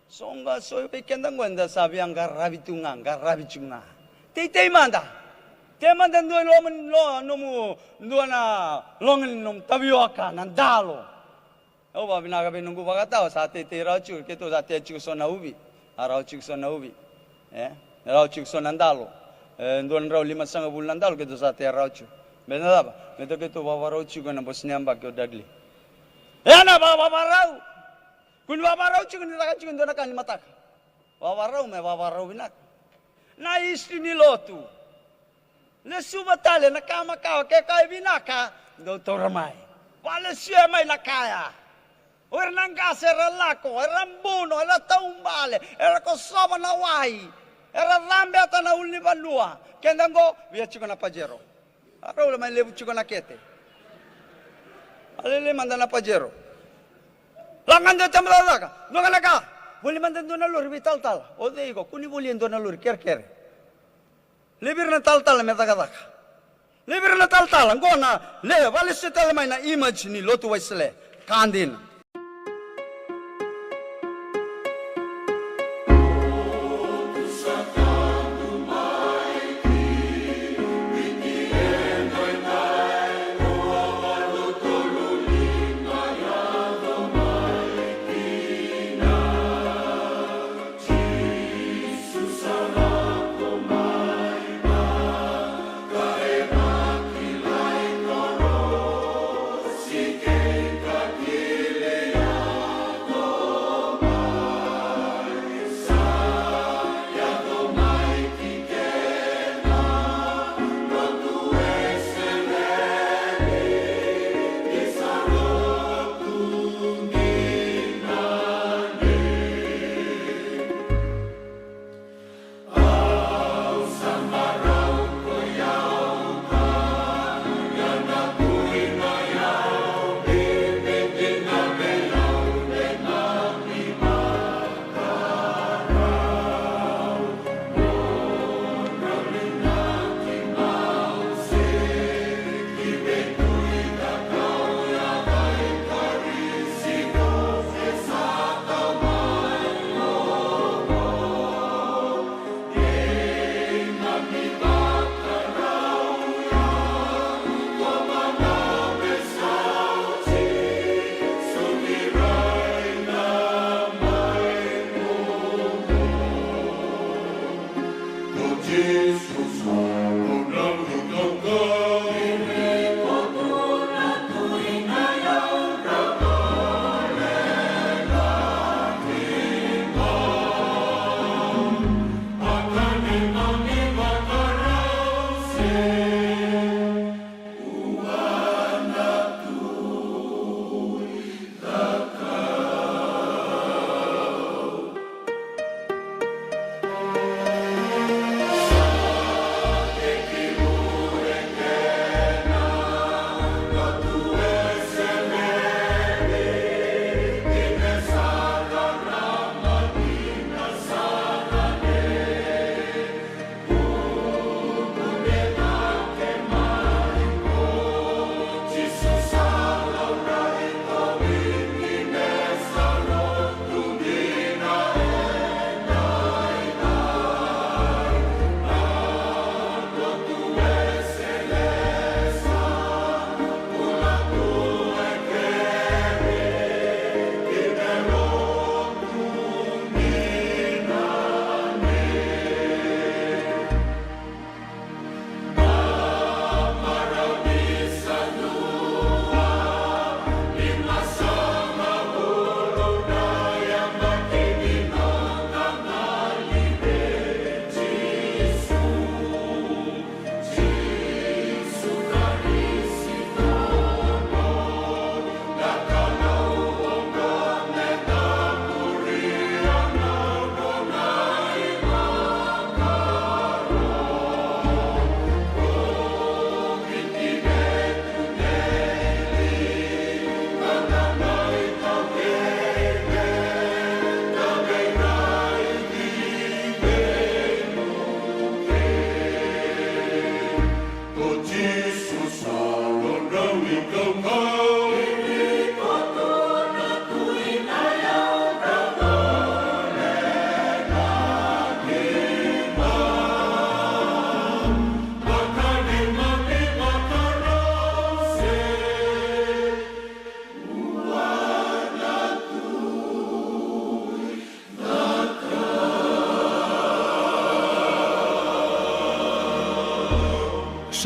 So ga so vei keda qo eda sa via qaravi tu ga, qaravi tu ga. Teitei mada. Tei mada dua i loma ni lo, nomu, dua na loga ni nomu tavioka, na dalo. Au vakavinaka vei noqu vakatawa, sa teitei rawa tiko, keitou sa tea tiko so na uvi. A rawa tiko so na uvi. E, rawa tiko so na dalo. E, dua na drau limasagavulu na dalo, keitou sa tea rawa tiko. Baleta na cava? Baleta keitou vavarau tiko ena bose ni yabaki o Dudley. E, na va-, vavarau. Kua ni vavarau tiko ni caka tiko e dua na ka ni mataka. Vavarau me vavarau vinaka. Na history ni lotu. Lesuva tale na ka makawa, ke ka e vinaka, dou taura mai. Valesuya mai na ka ya. O ira na qase era lako, era buno, era taubale, era kosova na wai, era cabeta na ulunivanua. Keda qo, via tiko na Pajero. A rau la mai levu tiko na kete. A lele mada na Pajero. Lako ga dua tama cakacaka, dua ga na ka. Voli mada dua na lori veitalatala. O cei iko, kua ni voli e dua na lori kerekere. Laivi ira na talatala me cakacaka. Laivi ira na talatala, qo na le, valesuya tale mai na image ni lotu Wesele. Ka dina.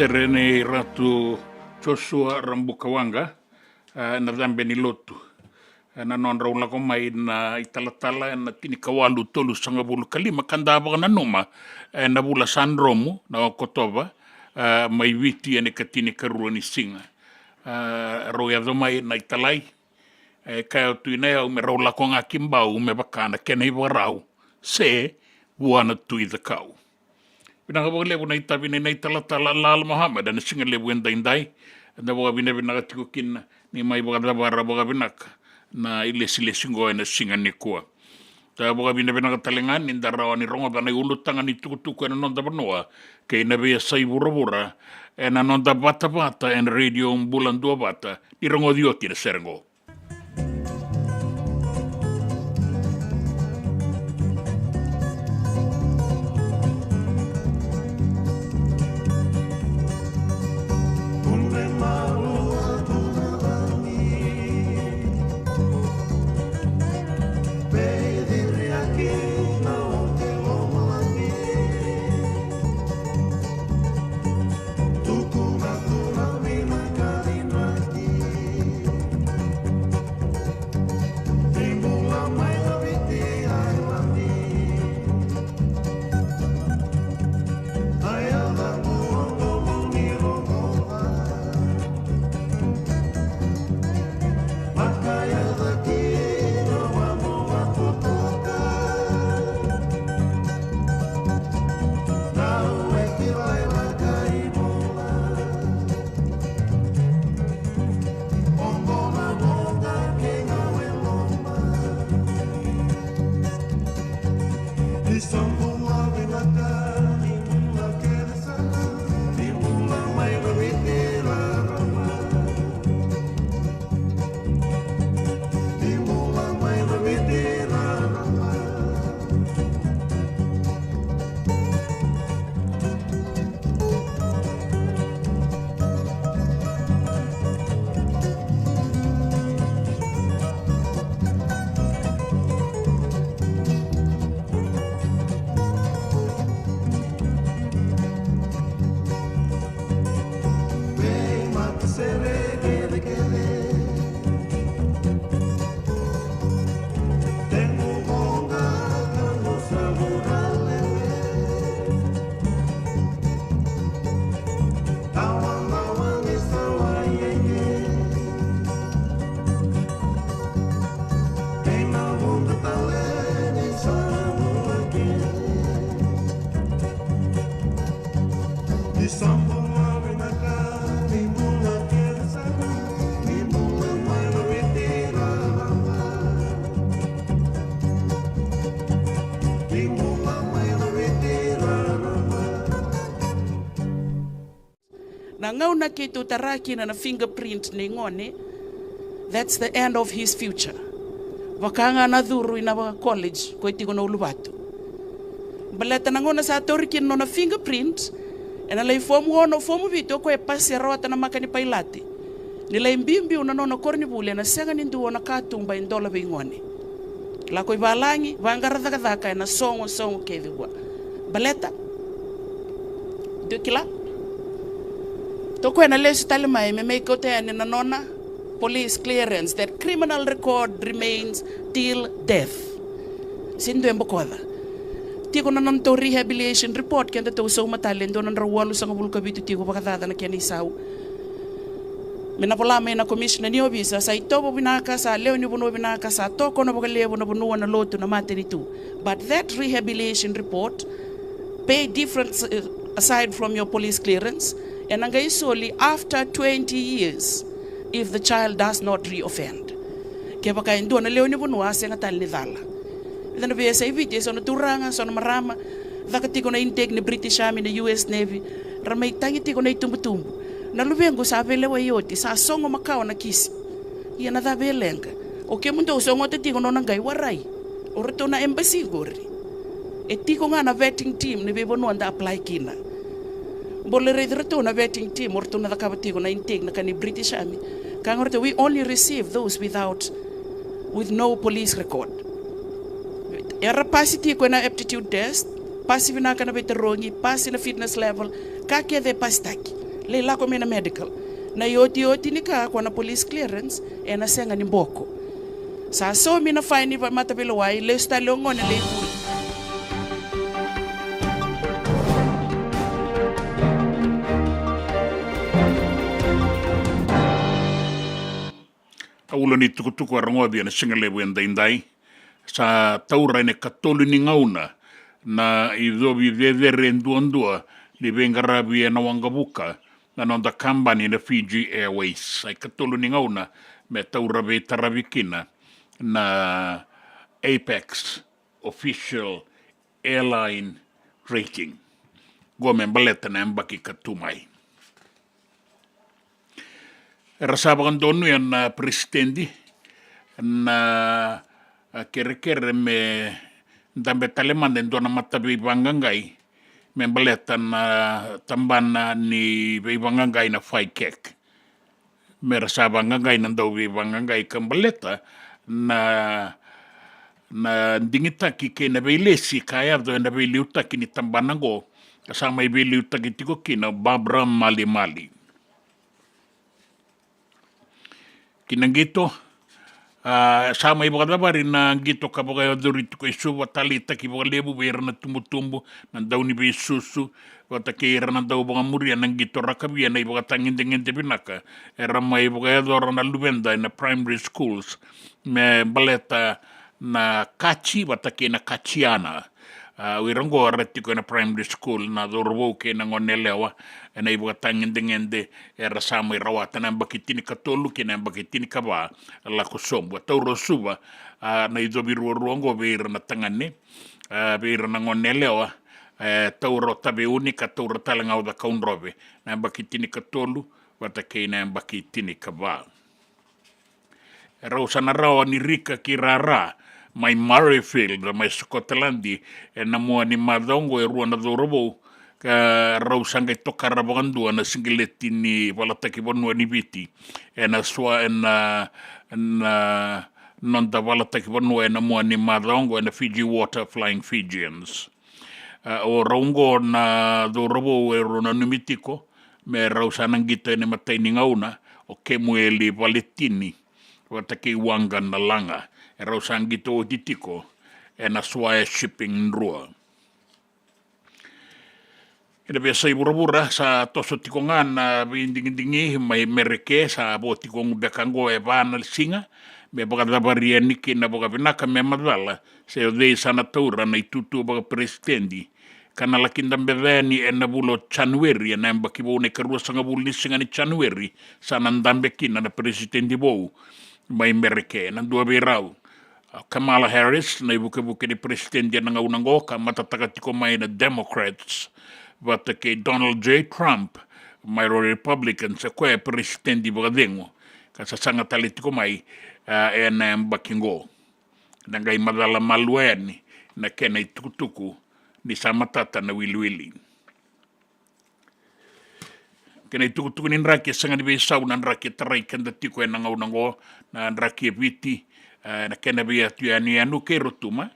Sere nei Ratu Joshua Rabuka Waqa, e, na cabe ni lotu. E, na nodrau lako mai na italatala ena tinikawalu tolusagavulu ka lima ka da vakananuma, e, na vula sa dromu na Okotova, e, mai Viti ena ikatinikarua ni siga. E, rau yaco mai na italai, e kaya o Tui Nayau me rau lako ga ki Bau me vaka na kena ivakarau se vua na Tui Cakau. Vinaka vakalevu na itavi nei na italatala Lal Mohammed ena siga levu edaidai. Eda vakavinavinaka tiko kina ni mai vakacavara vakavinaka na ilesilesi oqo ena siga nikua. Da vakavinavinaka tale ga ni da rawa ni rogoca na iulutaga ni tukutuku ena noda vanua kei na veiyasai vuravura ena noda vatavata ena Radio Bula Duavata, ni rogoci oti na sere oqo. Na gauna keitou tara kina na fingerprint nei gone, that's the end of his future. Vaka ga na curu ina vaka college ko e tiko na uluvatu. Baleta na gauna sa tauri kina na nona fingerprint ena lai fomu ono, fomu vitu, o koya e pasi, e rawata na maka ni pailate. Ni lai biubiu na nona koronivuli, ena sega ni dua na katuba e dola vei gone. Lako i valagi, vaqara cakacaka ena sogo, sogo kece vua. Baleta, dou kila, toka ena lesu tale mai me mai kauta yani na nona police clearance, that criminal record remains till death. Sega ni dua e bokoca. Tiko na nodatou rehabilitation report, kedatou sauma tale e dua na drau walusagavulu ka vitu tiko vakacaca na kena isau. Me na vola mai na commissioner ni ovisa, sa itovo vinaka, sa lewe ni vanua vinaka, sa tokona vakalevu na vanua, na lotu, na matanitu. But that rehabilitation report pay difference, uh, aside from your police clearance, ena qai soli after twenty years if the child does not reoffend. Kevaka e dua na lewe ni vanua a sega tale ni cala. Ena veiyasai Viti e so na turaga, so na marama, caka tiko na intake ni British Army, na U S Navy, ra mai tagi tiko na itubutubu. Na luvequ sa veilewai oti, sa sogo makawa na kisi. Ia na cava e leqa? O kemudou sogota tiko na nona qai warai. O ratou na embassy qori. E tiko ga na vetting team ni veivanua da apply kina. Bole raici ratou na vetting team, o ratou na cakava tiko na intake na ka ni British Army. Ka ga ratou, we only receive those without, with no police record. Era pasi tiko ena aptitude test, pasi vinaka na veitarogi, pasi na fitness level, ka kece e pasitaki. lai lako mai na medical. Na iotioti ni ka ko na police clearance, ena sega ni boko. Sa saumi na faini vakamataveilawa, lesu tale o gone lai vuli. A ulu ni tukutuku a rogoci ena siga levu edaidai. Sa taura ena ikatolu ni gauna na icovi cecere duadua ni veiqaravi ena waqavuka na noda kabani na Fiji Airways. Sa ikatolu ni gauna me taura veitaravi kina na Apex Official Airline Rating. Qo me baleta na yabaki ka tu mai. Era sa vakadonuya na peresitedi na, a, kerekere me dabe tale mada e dua na mataveivaqaqai me baleta na tabana ni veivaqaqai na FICAC. Me ra sa vaqaqai na dauveivaqaqai ka baleta na, na digitaki kei na veilesi ka yaco ena veiliutaki ni tabana qo, ka sa mai veiliutaki tiko kina o Barbara Malimali. Ki na qito, a, sa mai vakacavari na qito ka vakayacori tiko e Suva, taleitaki vakalevu vei ira na tubutubu, na dauniveisusu, vata kei ira na dau vakamuria na qito, rakavi ena ivakatagedegede vinaka era mai vakayacora na luveda ena primary schools me baleta na kaji vata kei na kajiana. A, o ira oqo era tiko ena primary school, na cauravou kei na goneyalewa, ena ivakatagedegede era sa mai rawata na yabaki tinikatolu kei na yabaki tinikava lako sobu. A taura o Suva, a, na icovi ruarua oqo vei ira na tagane, a, vei ira na goneyalewa, e taura o Taveuni ka taura tale ga o Cakaudrove na yabaki tinikatolu vata kei na yabaki tinikava. E rau sa na rawa ni rika ki rara mai Murrayfield mai Scotland ena mua ni macawa oqo e rua na cauravou, ka rau sa qai tokara vakadua na sigileti ni valataki vanua ni Viti ena sua, ena, ena noda valataki vanua ena mua ni macawa oqo ena Fiji Water Flying Fijians. A, o rau oqo na cauravou e rau nanumi tiko me rau sa na qito ena imatai ni gauna, o Kemueli Valetini vata kei Waqa Nalaga, e rau sa qito oti tiko ena Swire Shipping Drua. Ena veiyasai vuravura sa toso tiko ga na veidigidigi mai Mereke, sa vo tiko oqo beka oqo e va na siga me vakacavari yani kina vakavinaka me macala se o cei sa na taura na itutu vakaperesitedi, ka na laki dabeca yani ena vula o Janueri ena yabaki vou, na ikaruasagavulu ni siga ni Janueri sa na dabe kina na peresitedi vou mai Mereke. Ena dua vei rau, a, Kamala Harris, na ivukevuke ni peresitedi ena gauna oqo, ka matataka tiko mai na Democrats, vata kei Donald J Trump mai rau Republicans, o koya e peresitedi vakacegu ka sasaga tale tiko mai, a, ena yabaki oqo. Na qai macala malua yani na kena itukutuku ni sa matata na wiliwili. Kena itukutuku ni draki e sega ni veisau na draki e tarai keda tiko ena gauna oqo, na draki e Viti, e, na kena veiyatu yanuyanu kei Rotuma.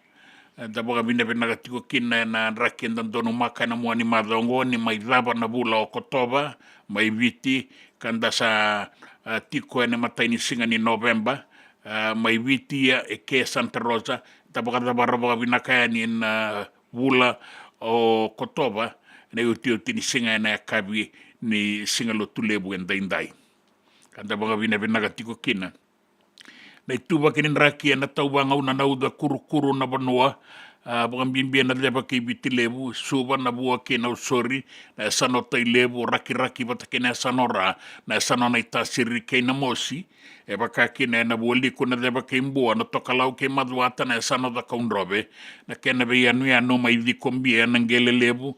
E, da vakavinavinaka tiko kina ena draki eda donumaka ena mua ni macawa oqo ni mai cava na vula o Okotova mai Viti, ka da sa, e, tiko ena imatai ni siga ni Noveba, e, mai Viti, e, e ke Santa Rosa. Da vakacavara vakavinaka yani na vula o Okotova, na iotioti ni siga ena yakavi ni siga Lotulevu edaidai. Ka da vakavinavinaka tiko kina. Na ituvaki ni draki ena tauvagauna na uca kurukuru na vanua, a, vakabibi ena ceva kei Viti Levu, Suva, Navua kei Nausori, na yasana o Tailevu, Rakiraki vata kei na yasana o Ra, na yasana o Naitasiri kei Namosi, e vaka kina ena Vualiku, na ceva kei Bua, na Tokalau kei Macuata, na yasana o Cakaudrove, na kena veiyanuyanu mai Cikobia, na Qele Levu,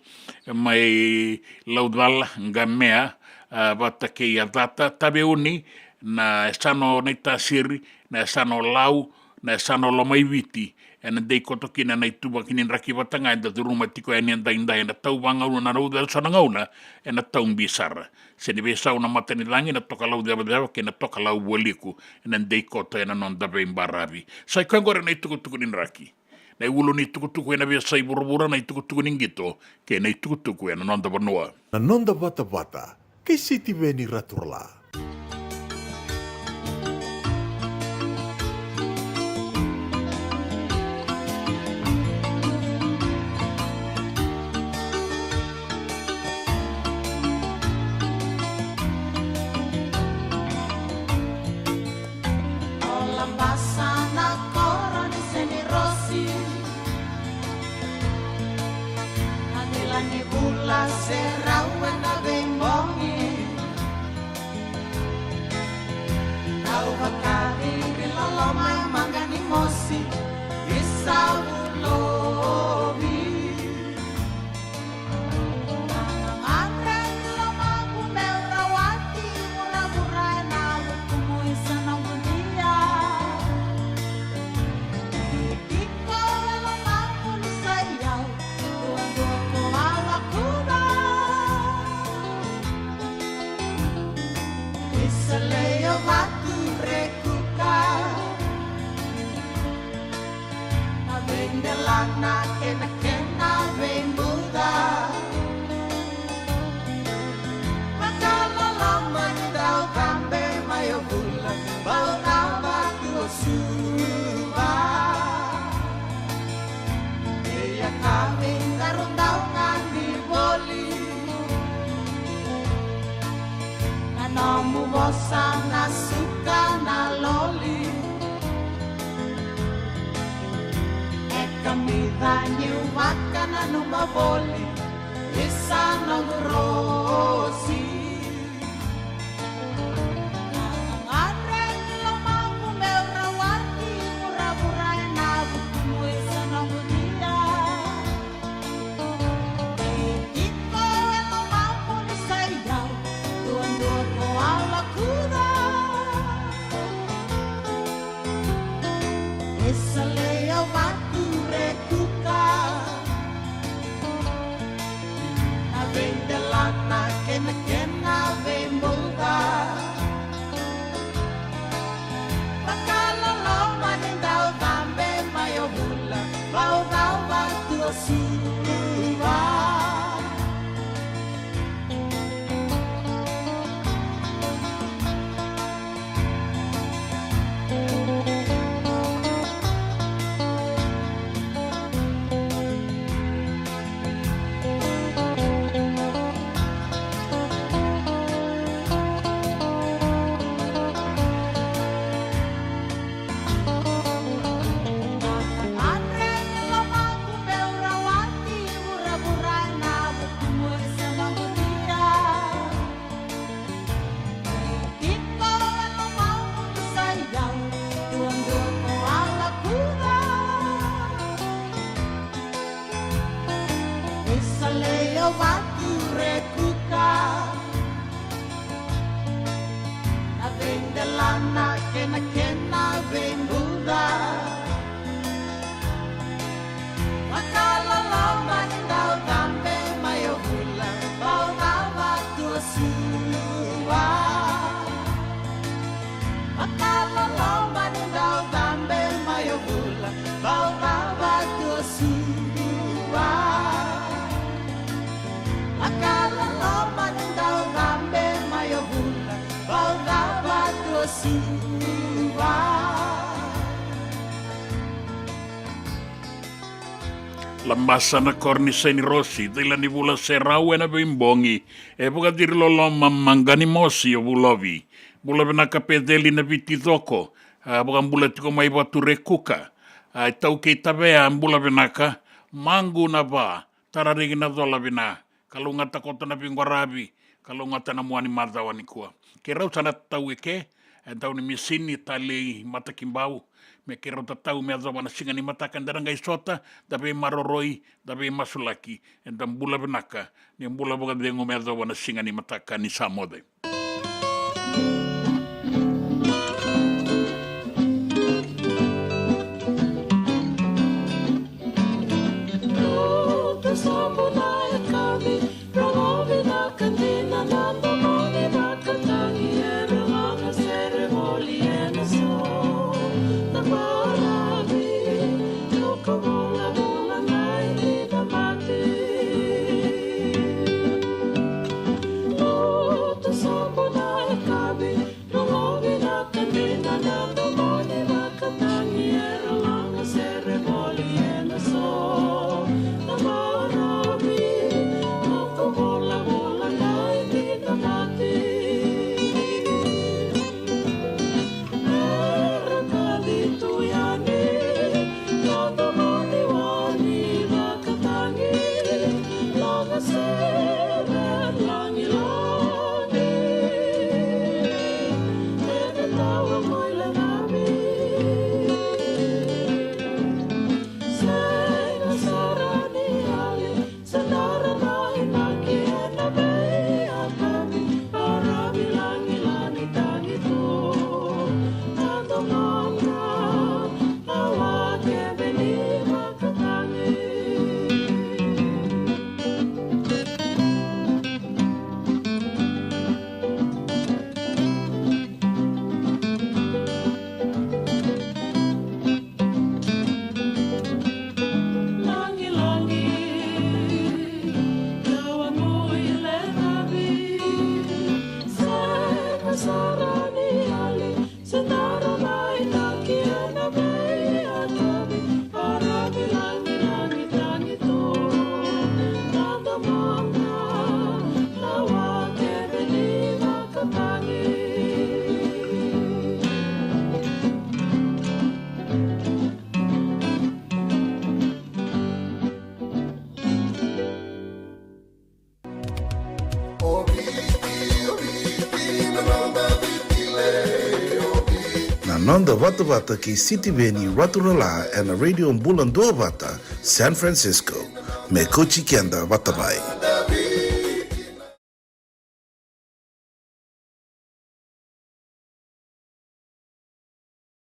mai Laucala, Qamea, a, vata kei Yacata, Taveuni, na yasana o Naitasiri, na yasana o Lau, na yasana o Lomaiviti, ena dei koto kina na ituvaki ni draki vata ga eda curuma tiko yani edaidai ena tauvagauna na uca, e so na gauna ena tau bi sara. Se ni veisau na matanicagi, na Tokalau Cevaceva kei na Tokalau Vualiku, ena dei koto ena noda veibaravi. Sa i koya oqori na itukutuku ni draki. Na iulu ni tukutuku ena veiyasai vuravura, na itukutuku ni qito kei na itukutuku ena noda vanua. Na noda vatavata kei Sitiveni Raturala. O Labasa na koro ni Senirosi. Na cila ni vula se rau ena veibogi. Au vakacivi loloma e maqa ni mosi, i Savulovi. Gagadre ni lomaqu meu rawati vuravura ena vukumu i Sanagudia. Iko e lomaqu ni sa i au, duadua ko Alakuca. Isa Leio Vatu Rekuka. Na veidelana kei na kena veibuca. Vakaloloma ni dau cabe mai o Vula, bau cava tu o Suva. Ia ka veidaru dau gani voli. Na nomu vosa na suka na loli. E kamica niu vakananuma voli, isa noqu rosi. Gagadre ni lomaqu meu rawati vuravura ena vukumu i Sanagudia. Iko e lomaqu ni sa i au, duadua ko Alakuca. Isa Leio Vatu Rekuka. Na veidelana kei na kena veibuca. Vakaloloma ni dau cabe mai o Vula, bau cava tu o Suva. Isa Leio Vatu Rekuka. Na veidelana kei na kena veibuca. Vakaloloma ni dau cabe mai o Vula, bau cava tu o Suva. Vakaloloma ni dau cabe mai o Vula, bau cava tu o Suva. Vakaloloma ni dau cabe mai o Vula, bau cava tu o Suva. Labasa na koro ni Senirosi, cila ni vula se rau ena veibogi. E vakaciri loloma maqa ni mosi o Vulovi. Bula vinaka Peceli na Viti Coko. A, vakabula tiko mai Vatu Rekuka. A, iTaukei Tavea, bula vinaka. Maqu na va, tarariki na cola vina. Kalougata koto na veiqaravi, kalougata na mua ni macawa nikua. Keirau sa na tau eke, e dau ni misini talei Matakibau, me keirau tatau me yacova na siga ni mataka, da na qai sota, da veimaroroi, da veimasulaki, eda bula vinaka, ni bula vakacegu me yacova na siga ni mataka ni sa moce. Noda vatavata kei Sitiveni Raturala ena Radio Bula Duavata, San Francisco. Me kauti keda vata mai.